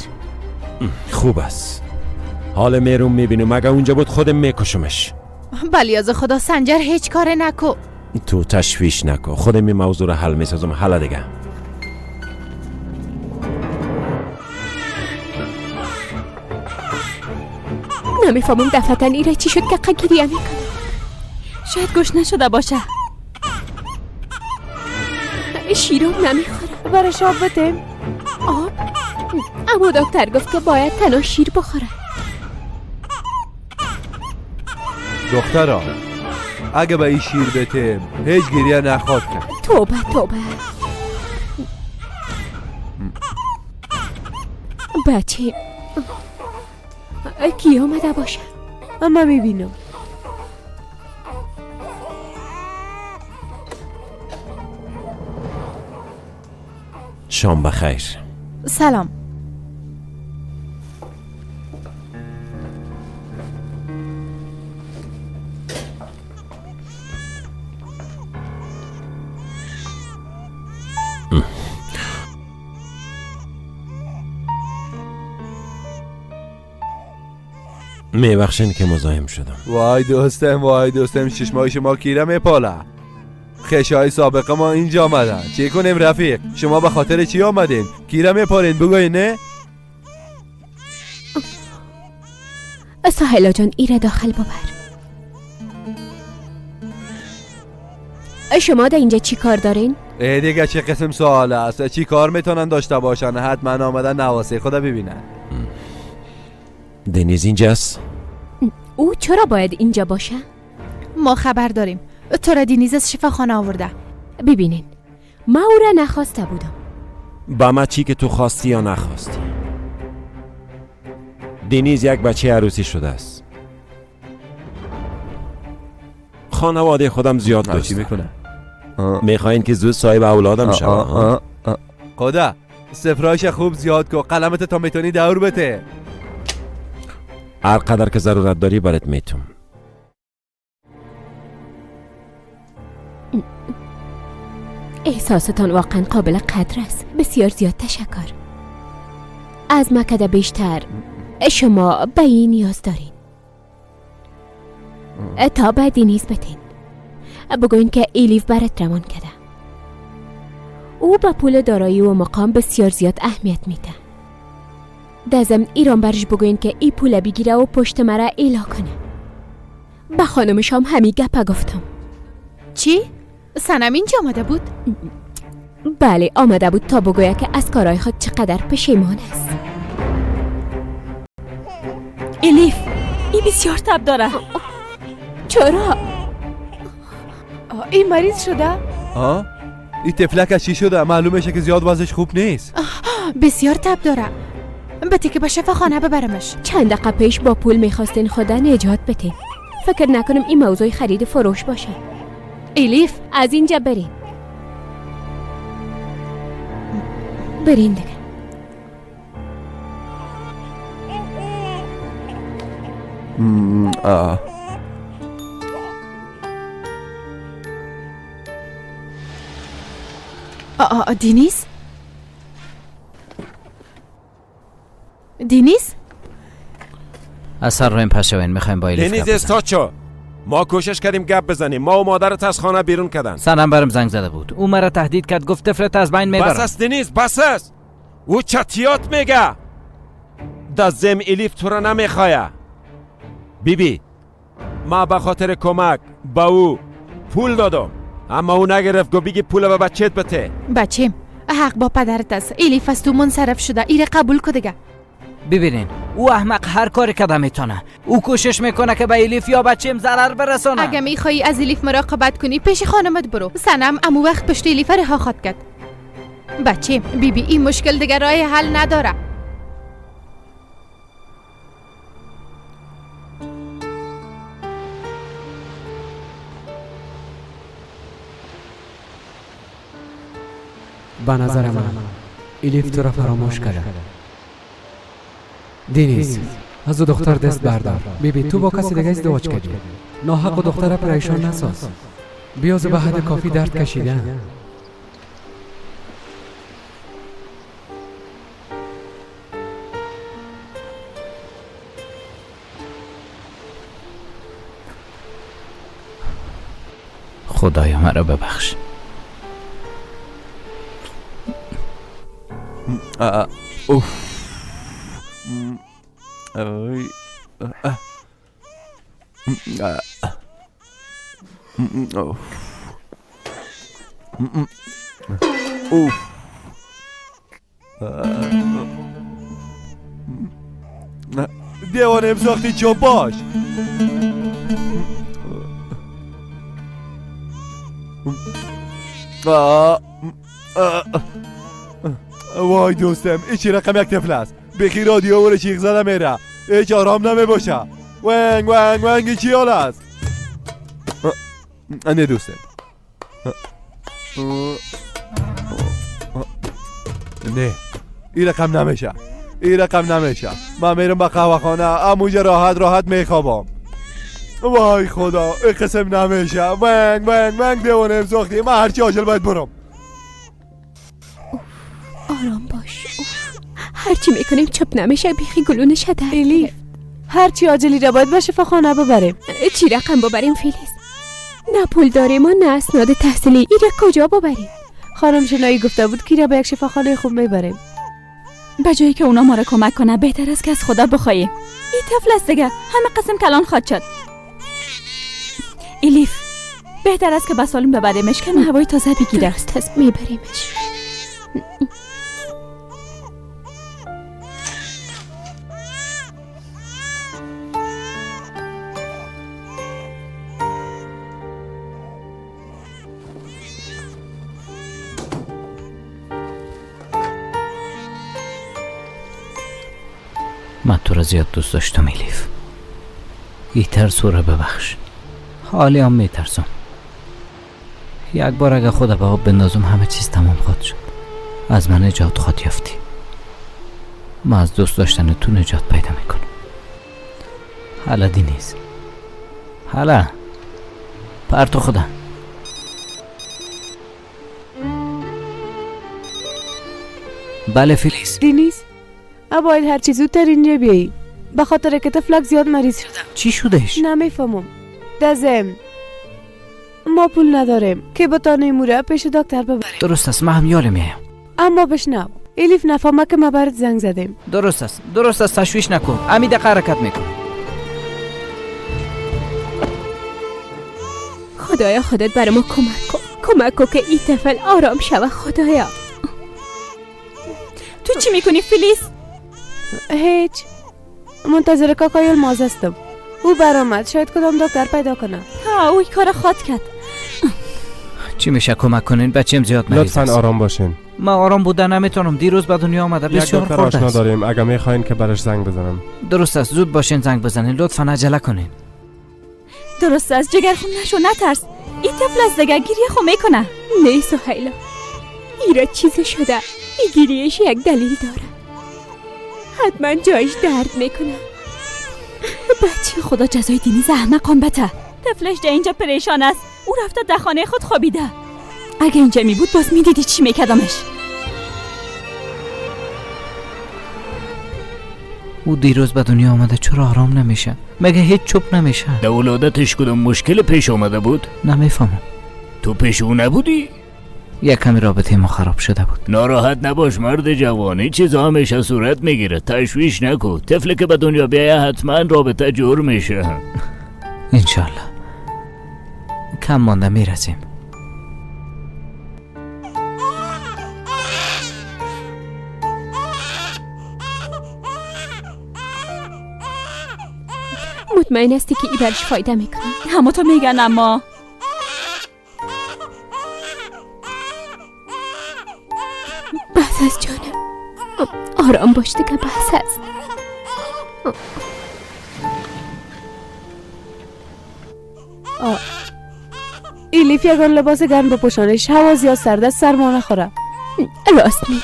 خوب است. حال میروم میبینم، اگه اونجا بود خودم میکشمش. بلی از خدا سنجر هیچ کار نکو. تو تشویش نکو، خودم این موضوع رو حل میسازم. حالا دیگه نمیفهمم دفعتا ایره چی شد که قگیریه میکنه. شاید گوش نشده باشه. شیرم نمیخوره. برش آب بده. آب؟ اما دکتر گفت که باید تنها شیر بخوره. دخترا اگه به این شیر بتیم هیچ گریه نخواد کرد. توبه توبه. بچه کی آمده باشه؟ اما میبینم. شام بخیر. سلام. میبخشین که مزاحم شدم. وای دوستم، وای دوستم، چشمای شما کیره میپاله. خشای سابقه ما اینجا آمدن. چی کنیم رفیق؟ شما به خاطر چی آمدین؟ کیره میپالین بگوین نه؟ ساحلا جان ایره داخل ببر. شما در اینجا چی کار دارین؟ ای دیگه چه قسم سوال است؟ چی کار میتونن داشته باشن؟ حتما آمدن نواسه خدا ببینن. دنیز اینجاست؟ او چرا باید اینجا باشه؟ ما خبر داریم. تو را دینیز از شفاخانه آورده. ببینین ما او را نخواسته بودم. با ما چی که تو خواستی یا نخواستی، دنیز یک بچه عروسی شده است. خانواده خودم زیاد دوست میکنه. میخواین که زود صاحب اولادم شوم. خدا سفرایش خوب زیاد کو، قلمت تا میتونی دور بده. هر قدر که ضرورت داری برات میتونم. احساستان واقعا قابل قدر است. بسیار زیاد تشکر. از مکده بیشتر شما به این نیاز دارین. تا به دینیز بتین بگوین که ایلیف برات روان کرده. او به پول دارایی و مقام بسیار زیاد اهمیت میده. در ضمن ایران برش بگوین که ای پول بگیره و پشت مرا ایلا کنه. به خانمشام همی گپه گفتم. چی؟ سنم اینجا آمده بود؟ بله آمده بود تا بگوید که از کارهای خود چقدر پشیمان است. الیف ای بسیار تب داره. چرا؟ این مریض شده؟ آه؟ این تفلک چی شده؟ معلومه که زیاد وضعش خوب نیست. بسیار تب داره. بته که به شفاخانه ببرمش. چند دقیقه پیش با پول میخواستین خدا نجات بده. فکر نکنم این موضوع خرید فروش باشه. الیف از اینجا برین. برین دیگه. دینیز؟ دینیز؟ از سر رویم پس شوین، میخوایم با ایلیف دنیز استاد شو. ما کوشش کردیم گپ بزنیم، ما و مادرت از خانه بیرون کردن. سنم برم زنگ زده بود، او مرا تهدید کرد، گفت طفلت از بین میبرم. بس است دنیز، بس است. او چتیات میگه. دزم الیف تو را نمیخواه. بیبی ما به خاطر کمک با او پول دادم، اما او نگرفت. گفت بگی پول به بچهت بده. بچیم حق با پدرت است. الیف از تو منصرف شده، ایره قبول کن دیگه. ببینین او احمق هر کاری کده میتونه. او کوشش میکنه که به الیف یا بچیم ضرر برسانه. اگه میخوای از الیف مراقبت کنی پیش خانمت برو. سنم امو وقت پشت الیف رها خواد کرد. بچیم بیبی این مشکل دیگه راه حل نداره. به نظر من الیف تو را فراموش کرده. دینیز از او دختر دست بردار. بیبی تو با کسی دیگه ازدواج کردی، ناحق و دختر پریشان نساز. بیاز به حد کافی درد کشیده. خدایا مرا ببخش. اوف. اوف. دیوانه ساختی چوب باش. وای دوستم، ایچی رقم یک طفل است. بخی رادیو ور چیخ زده میره، هیچ آرام نمی باشه. ونگ ونگ ونگ چی حال است؟ نه دوستم، نه این رقم نمیشه، این رقم نمیشه. من میرم به قهوه خانه، اموجه راحت راحت میخوابم. وای خدا، این قسم نمیشه. ونگ ونگ ونگ دیوانه ساختی. من هرچی عاجل باید برم. آرام باش. هرچی میکنیم چپ نمیشه. بیخی گلونش در الیف هرچی عاجلی را باید به شفاخانه ببریم. چی رقم ببریم فیلیز؟ نه پول داریم و نه اسناد تحصیلی. ایره کجا ببریم؟ خانم شنایی گفته بود که را به یک شفاخانه خوب میبریم. به جایی که اونا ما را کمک کنه بهتر است که از خدا بخواهیم. این طفل است دیگه، همه قسم کلان خواهد شد. الیف بهتر است که به سالن ببریمش که هوای تازه بگیره. درست است، میبریمش. من تو را زیاد دوست داشتم الیف. ای ترس را ببخش. حالی هم میترسم. یک بار اگه خود به آب بندازم همه چیز تمام خواهد شد. از من نجات خواهد یافتی. من از دوست داشتن تو نجات پیدا میکنم. حالا دینیز، حالا پرتو خدا. بله فیلیز. دینیز باید هرچی زودتر اینجا بیایی، به خاطر که طفلک زیاد مریض شده. چی شدهش؟ نمیفهمم. دزم ما پول نداریم که بتانیم او را پیش دکتر ببریم. درست است، من هم یال میایم. اما بشنو، الیف نفهمه که ما برات زنگ زدیم. درست است، درست است، تشویش نکن. امی دقیقه حرکت میکن. خدایا خودت برای ما کمک کن، کمک کن که این طفل آرام شوه. خدایا تو چی میکنی فیلیس؟ هیچ، منتظر کاکای الماز هستم. او برآمد، شاید کدام دکتر پیدا کنه. ها او کار خود کرد. چی میشه کمک کنین؟ بچیم زیاد مریض لطفاً آرام باشین. ما آرام بودن نمیتونم. دیروز به دنیا آمده، بسیار یک دکتر خرد آشنا است. داریم، اگه میخواین که برش زنگ بزنم. درست است، زود باشین زنگ بزنین، لطفاً عجله کنین. درست است جگر خون نشو، نترس. این طفل از دیگه گریه خو میکنه. نه سهیلا، ایرا چیز شده. این گریهش یک دلیل داره. حتما جایش درد میکنه. بچه خدا جزای دینیز احمقان بته. طفلش در اینجا پریشان است. او رفته در خانه خود خوابیده. اگه اینجا می بود باز میدیدی چی میکردمش. او دیروز به دنیا آمده، چرا آرام نمیشه؟ مگه هیچ چوب نمیشه؟ در ولادتش کدام مشکل پیش آمده بود؟ نمیفهمم. تو پیش او نبودی؟ یک کمی رابطه ما خراب شده بود. ناراحت نباش مرد جوان، این چیزا همیشه صورت میگیره. تشویش نکن، طفلی که به دنیا بیایه حتما رابطه جور میشه. انشالله. کم مانده میرسیم. مطمئن هستی که ای برش فایده میکنه؟ همه تو میگن اما بس از جانم، آرام باش دیگه، بس است. ایلیف یگان لباس گرم بپوشانش، هوا زیاد سرد است، سرما نخوره. راست میگی.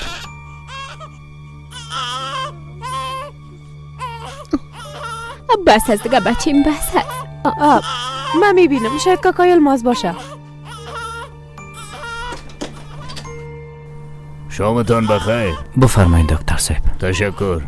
بس از دیگه بچیم، بس است. من میبینم شاید کاکای الماس باشه. شامتان بخیر. بفرمایید دکتر صاحب. تشکر.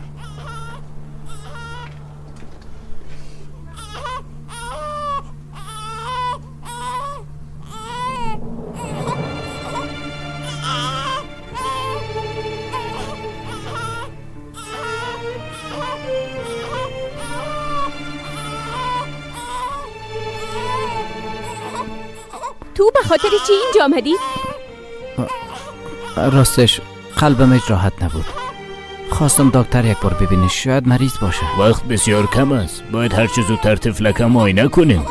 تو به خاطر چی اینجا آمدی؟ راستش قلبم هیچ راحت نبود. خواستم دکتر یک بار ببینه، شاید مریض باشه. وقت بسیار کم است، باید هر چه زودتر طفلک معاینه کنیم.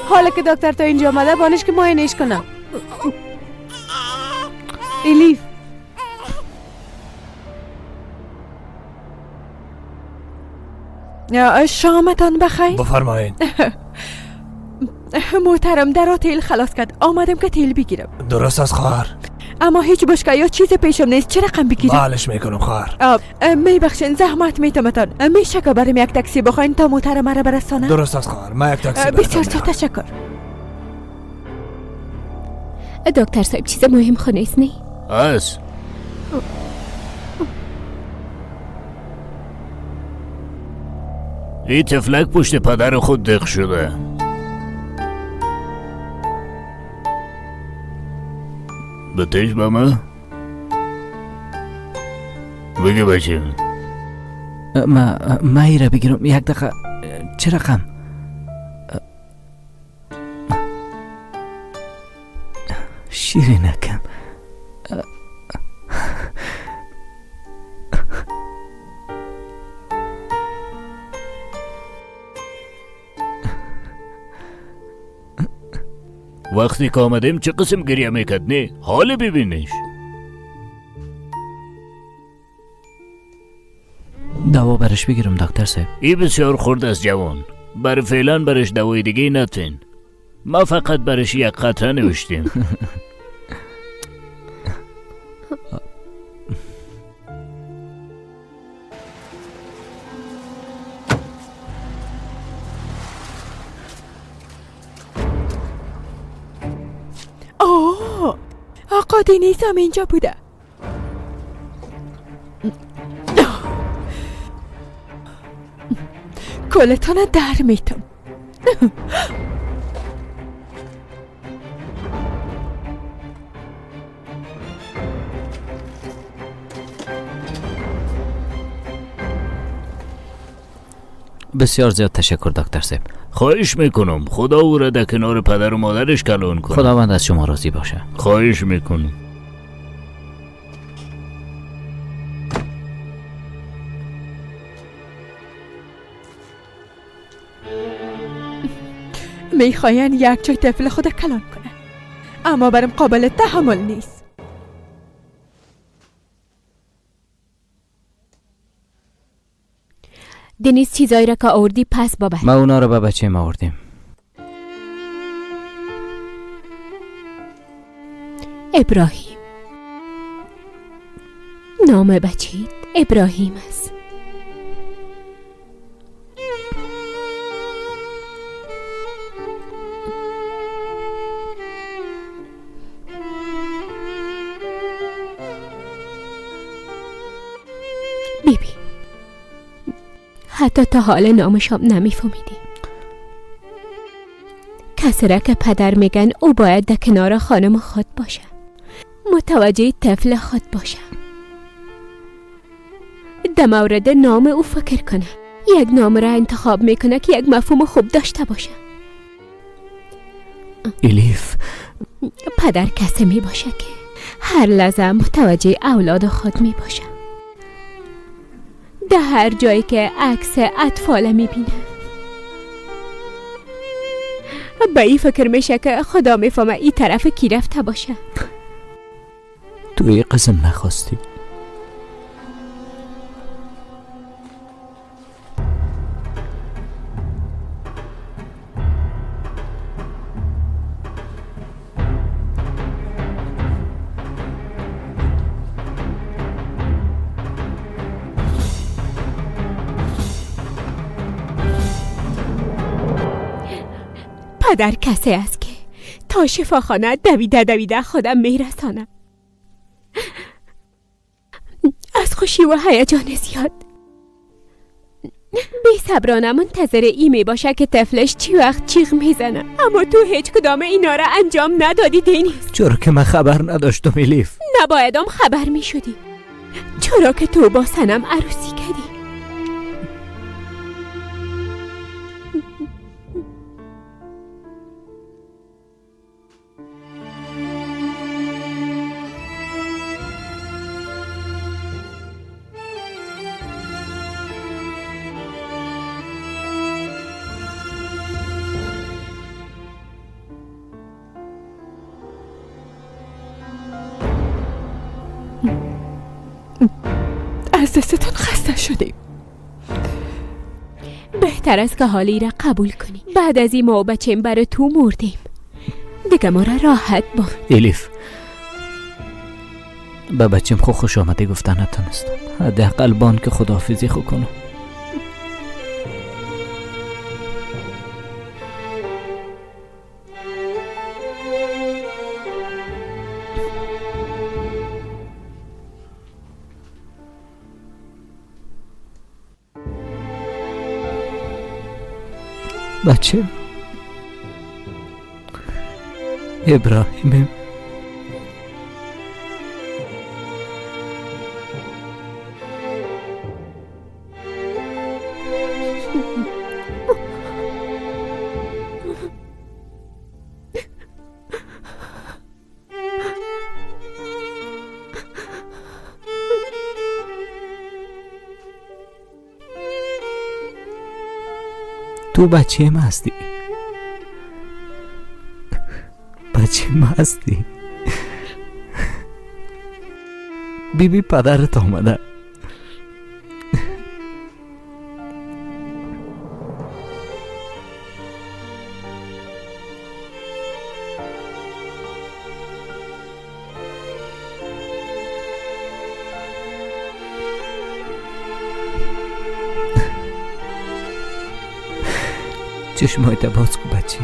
حالا که دکتر تا اینجا آمده بانش که معاینهش کنم. الیف شامتان بخیر. بفرمایید. محترم در تیل خلاص کرد، آمدم که تیل بگیرم. درست است خواهر، اما هیچ بشکه یا چیز پیشم نیست، چه رقم بگیرم؟ حالش میکنم خواهر. میبخشین زحمت میتمتان، میشه که برم یک تاکسی بخواین تا محترم را برسانم؟ درست است خواهر، من یک تاکسی بسیار تشکر. دکتر صاحب چیز مهم خانه است نه؟ است. این طفلک پشت پدر خود دق شده. بتش به من بگی بچه. ما ایره بگیرم یک دقیقه. چه رقم؟ شیرینکم. وقتی که آمدیم چه قسم گریه میکرد نه؟ حال ببینیش. دوا برش بگیرم دکتر صاحب؟ ای بسیار خرد است جوان، برای فعلا برش دوای دیگه نتین. ما فقط برش یک قطره نوشتیم. آه، آقا دنیز هم اینجا بوده. کلتان در میتم. بسیار زیاد تشکر دکتر صاحب. خواهش میکنم، خدا او را در کنار پدر و مادرش کلان کنه. خداوند از شما راضی باشه. خواهش میکنم. میخواین یک جای طفل خود کلان کنه، اما برم قابل تحمل نیست. دنیز چیزایی را که آوردی پس بابر. ما اونا رو به بچه ما آوردیم. ابراهیم، نام بچه ابراهیم است. حتی تا حال نامش هم نمیفهمیدی. کسی را که پدر میگن او باید در کنار خانم خود باشه، متوجه طفل خود باشه، در مورد نام او فکر کنه، یک نام را انتخاب میکنه که یک مفهوم خوب داشته باشه. الیف، پدر کسی می باشه که هر لحظه متوجه اولاد خود می باشه، در هر جایی که عکس اطفال می بینه به این فکر میشه که خدا میفهمه این طرف کی رفته باشه. تو یه قسم نخواستی. پدر کسی است که تا شفاخانه دویده دویده خودم میرسانم. از خوشی و هیجان زیاد بی صبرانه منتظر ای می باشه که طفلش چی وقت چیغ میزنه، اما تو هیچ کدام اینا را انجام ندادی دنیز. چرا که من خبر نداشتم الیف. نبایدم خبر میشدی، چرا که تو با سنم عروسی کردی. از دستتون خسته شدیم. بهتر است که حالی را قبول کنی. بعد از این ما و بچیم برای تو مردیم دیگه، ما را راحت با. الیف، به بچیم خو خوش آمده گفتن نتونستم، حداقل بان که خداحافظی خو کنم. بچه ابراهیم، تو بچه ما هستی، بچه ما هستی. بی بی پدرت آمده. چشمایت باز کو بچه،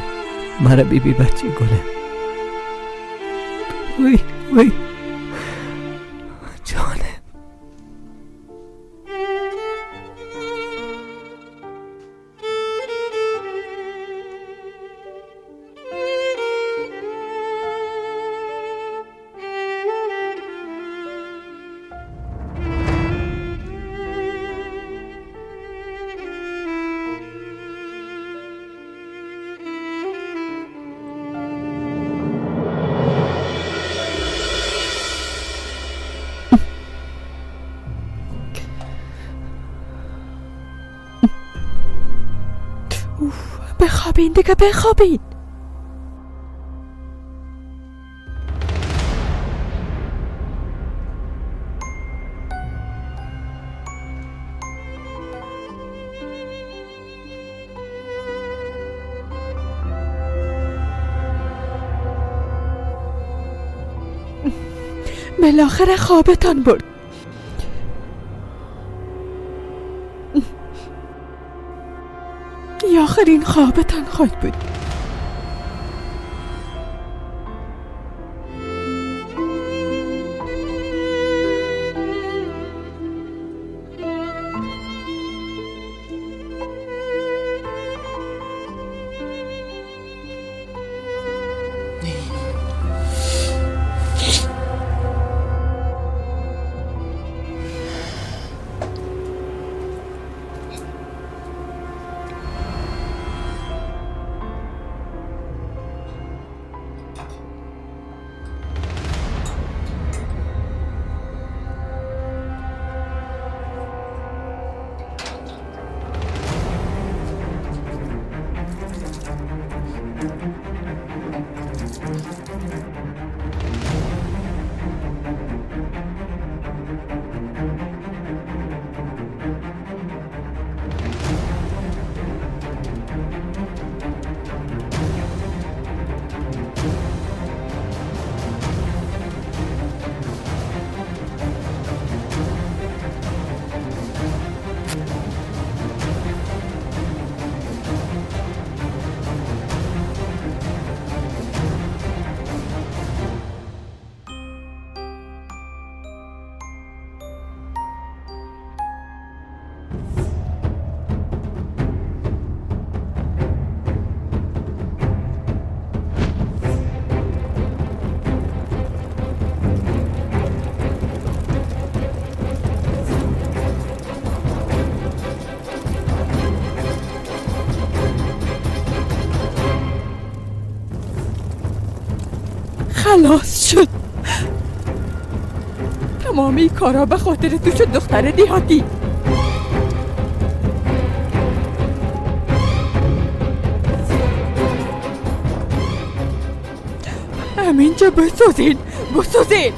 مرا بی بی بچه گله. وی وی جانه. بخوابین دیگه، بخوابین. بالاخره خوابتان برد. یا آخرین خوابتان خواهد بود. خلاص شد. تمامی کارا به خاطر تو شد دختر دیهاتی. همینجا بسوزین، بسوزین.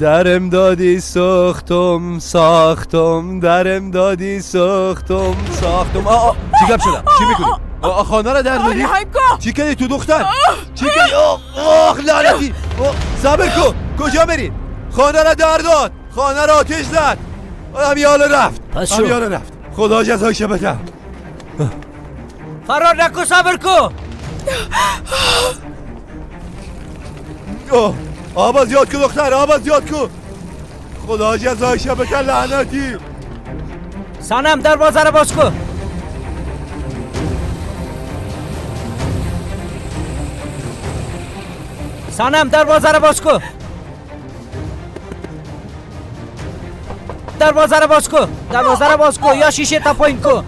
درم دادی ساختم ساختم، درم دادی ساختم ساختم. آ چی گپ شدم؟ چی میکنی؟ آ خانه را در دادی؟ چی کردی تو دختر؟ چی کردی؟ آخ لعنتی! صبر کن، کجا بری؟ خانه را در داد، خانه را آتش زد. همیاله رفت، همیاله رفت. خدا جزایش بده. فرار نکن، صبر کن. آب زیاد کن دختر، آب زیاد کن. خدا جزایش بده لعنتی. سنم دروازه رو باز کن. سنم دروازه رو باز کن. دروازه رو باز کن، دروازه رو باز کن یا شیشه تا پایین کن.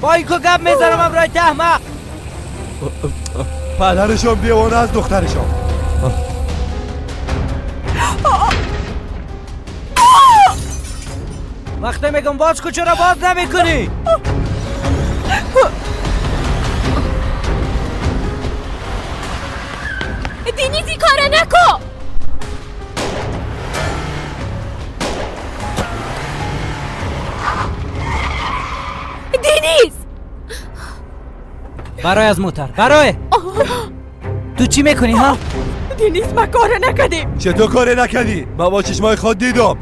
پایین کن، گپ میزنم امرای احمق. پدرشم دیوانه از دخترشم. وقتی میگم باز کن چرا باز نمیکنی؟ دینیزی کار نکن. دینیز برای از موتر، برای تو چی میکنی ها؟ دینیز ما کار نکردیم. چطور کار نکردی؟ ما با چشمای خود دیدم.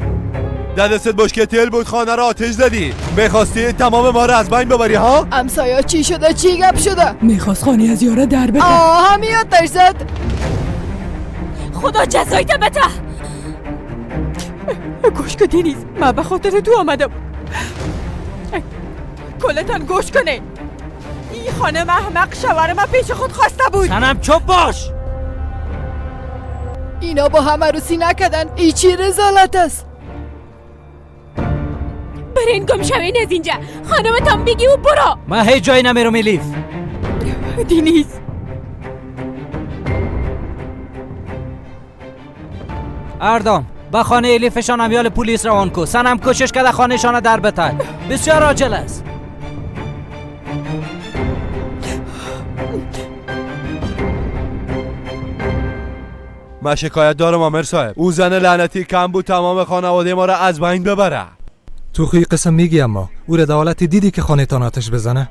دستت بشکه تل بود، خانه را آتش زدی. میخواستی تمام ما را از بین ببری ها؟ همسایا چی شده؟ چی گپ شده؟ میخواست خانه از یاره در بده. آه همی آتش زد. خدا جزایت بده. گوش کن دینیز، من به خاطر تو آمدم. کلتان گوش کنه. این خانم احمق شوهر من پیش خود خواسته بود. سنم چوب باش. اینا با هم عروسی نکردن. ای چی رزالت است. برین گم شوین از اینجا. خانمتان بگی و برو. من هیچ جایی نمیرم الیف. دینیز اردام به خانه الیفشان امیال پلیس روان کو. سنم کوشش کرده خانهشان در بتر. بسیار عاجل است. من شکایت دارم آمر صاحب. او زن لعنتی کم بود تمام خانواده ما را از بین ببره. تو خوی قسم میگی اما او را دولت دیدی که خانه تان آتش بزنه؟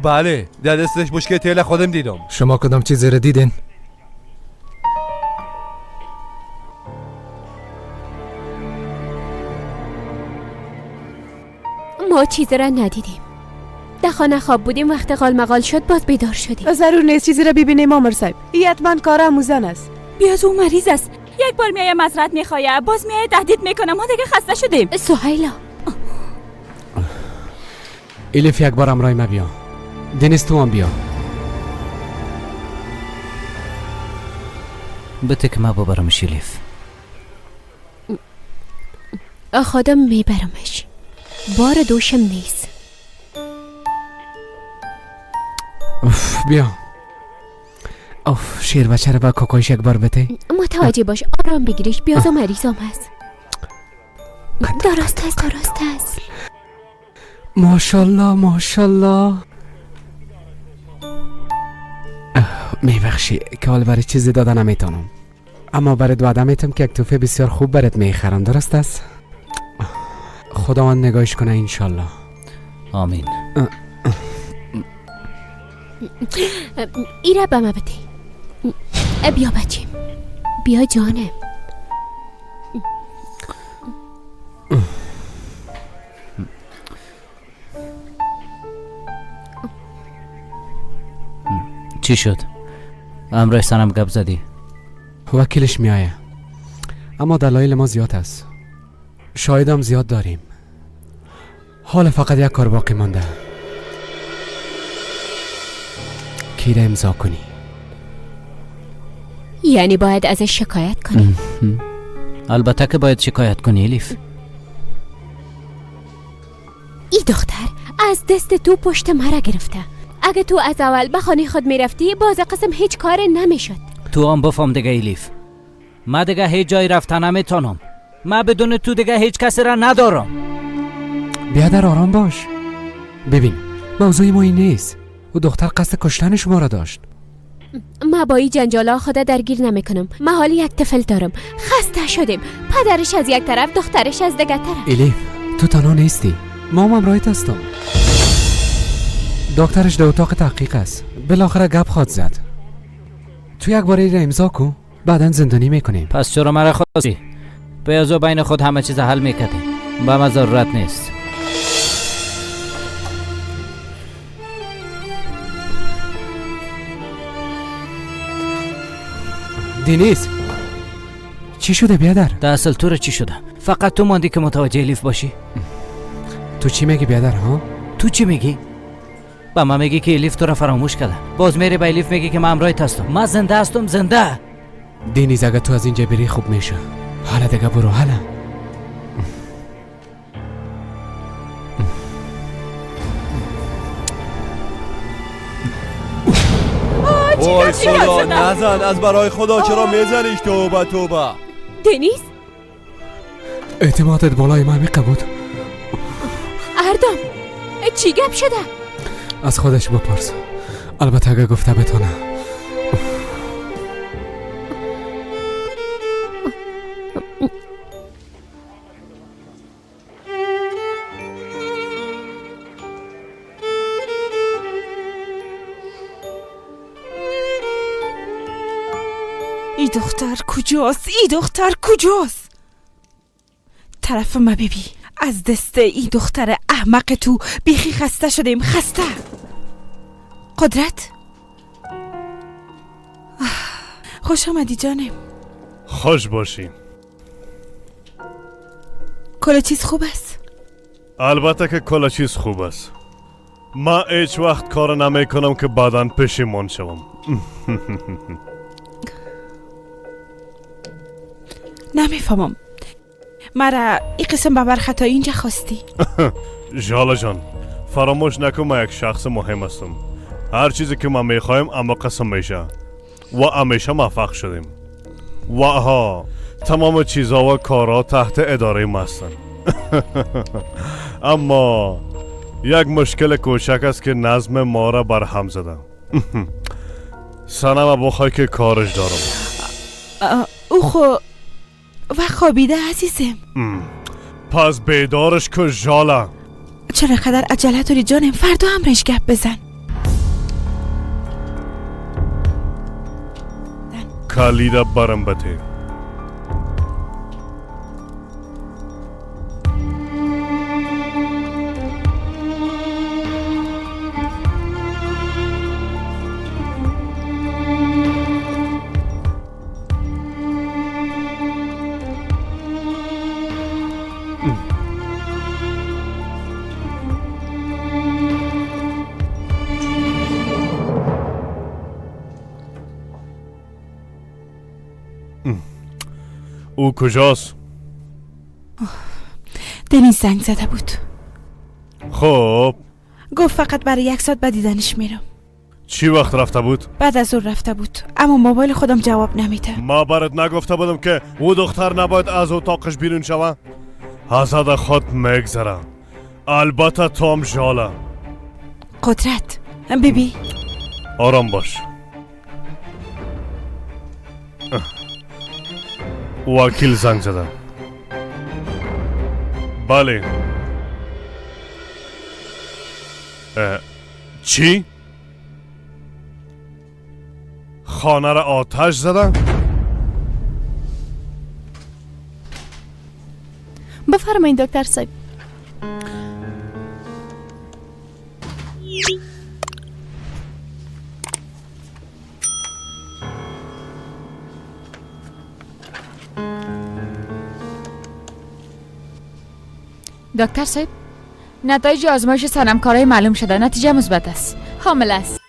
بله، در دستش بشکه تیل خودم دیدم. شما کدام چیزی را دیدین؟ ما چیزی را ندیدیم. در خانه خواب بودیم، وقت قال مقال شد باز بیدار شدیم. ضرور نیست چیزی را ببینیم آمر صاحب. این حتما کار اموزن است. بیاز او مریض است. یک بار میایه معذرت میخوایه، باز میایه تهدید میکنه. ما دیگه خسته شدیم. سهیلا الیف یک بار امرای ما بیا. دنیز تو هم بیا. بته که ما ببرمش الیف. خودم میبرمش. بار دوشم نیست. اوف بیا. اوف شیر بچه رو با کوکایش یک بار بده. متوجه باش، آرام بگیریش. بیاز و مریض هم هست. درست است، درست است. ماشالله ماشالله. میبخشی که حال برای چیزی داده نمیتونم، اما برای وعده میتم که یک توفه بسیار خوب برات میخرم. درست است؟ خداوند نگاهش کنه انشالله. آمین. ایره به ما بده. بیا بچیم، بیا جانم. چی شد؟ امرای سنم گپ زدی؟ وکیلش میایه، اما دلایل ما زیاد است، شاهدم زیاد داریم. حال فقط یک کار باقی مانده، کی را امضا کنی. یعنی باید ازش شکایت کنی؟ البته که باید شکایت کنی الیف. ای دختر از دست تو پشت مرا گرفته. اگه تو از اول به خانه خود میرفتی باز قسم هیچ کار نمیشد. تو هم بفهم دیگه ایلیف، من دیگه هیچ جای رفتن نمیتونم. من بدون تو دیگه هیچ کسی را ندارم. بیادر آرام باش. ببین موضوع ما این نیست. او دختر قصد کشتن شما را داشت. ما با این جنجالا خود درگیر نمیکنم. من حالی یک طفل دارم، خسته شدیم. پدرش از یک طرف، دخترش از دیگر طرف. ایلیف تو تنها نیستی، ما هم همراهت هستم. دکترش در اتاق تحقیق است، بالاخره گپ خواد زد. تو یک بار را امضا کو، بعدا زندانی میکنیم. پس چرا مرا خواستی؟ بیازو بین خود همه چیز حل میکردیم. به من ضرورت نیست. دینیز چی شده بیادر؟ در اصل تو را چی شده؟ فقط تو ماندی که متوجه الیف باشی؟ تو چی میگی بیادر ها؟ تو چی میگی؟ به من میگی که الیف تو را فراموش کرده. باز میری به الیف میگی که من همراهت هستم. من زنده هستم، زنده. دینیز اگه تو از اینجا بری خوب میشه. حالا دیگه برو. حالا وای خدا نزن، از برای خدا چرا میزنیش؟ توبه توبه. دنیز اعتمادت بالای من میقه بود. اردام چی گپ شده؟ از خودش بپرس، البته اگه گفته بتونه. ای دختر کجاست؟ ای دختر کجاست؟ طرف ما ببی، از دست ای دختر احمق تو بیخی خسته شدیم، خسته. قدرت خوش آمدی جانم. خوش باشی. کل چیز خوب است؟ البته که کل چیز خوب است. ما هیچ وقت کار نمی کنم که بعداً پشیمان شوم. نمیفهمم مرا این قسم به برخطایی اینجا خواستی؟ ژاله جان فراموش نکن من یک شخص مهم هستم. هر چیزی که ما میخوایم اما قسم میشه و همیشه موفق شدیم و ها تمام چیزها و کارها تحت اداره ما هستن. اما یک مشکل کوچک است که نظم ما را برهم زده. سنم بخوای که کارش دارم. او خو و خوابیده عزیزم. پس بیدارش که ژاله. چرا قدر عجله داری جانم؟ فردا هم رش گپ بزن. کلید برم بده. او کجاست؟ دنیز زنگ زده بود. خب گفت فقط برای یک ساعت به دیدنش میرم. چی وقت رفته بود؟ بعد از اون رفته بود، اما موبایل خودم جواب نمیده. ما برات نگفته بودم که او دختر نباید از اتاقش بیرون شوه؟ حسد خود میگذره. البته تو هم ژاله. قدرت بیبی آرام باش. وکیل زنگ زده. بله. چی؟ خانه را آتش زده؟ بفرمایید دکتر صاحب. دکتر صاحب، نتایج آزمایش سنمکارای معلوم شده. نتیجه مثبت است. حامل است.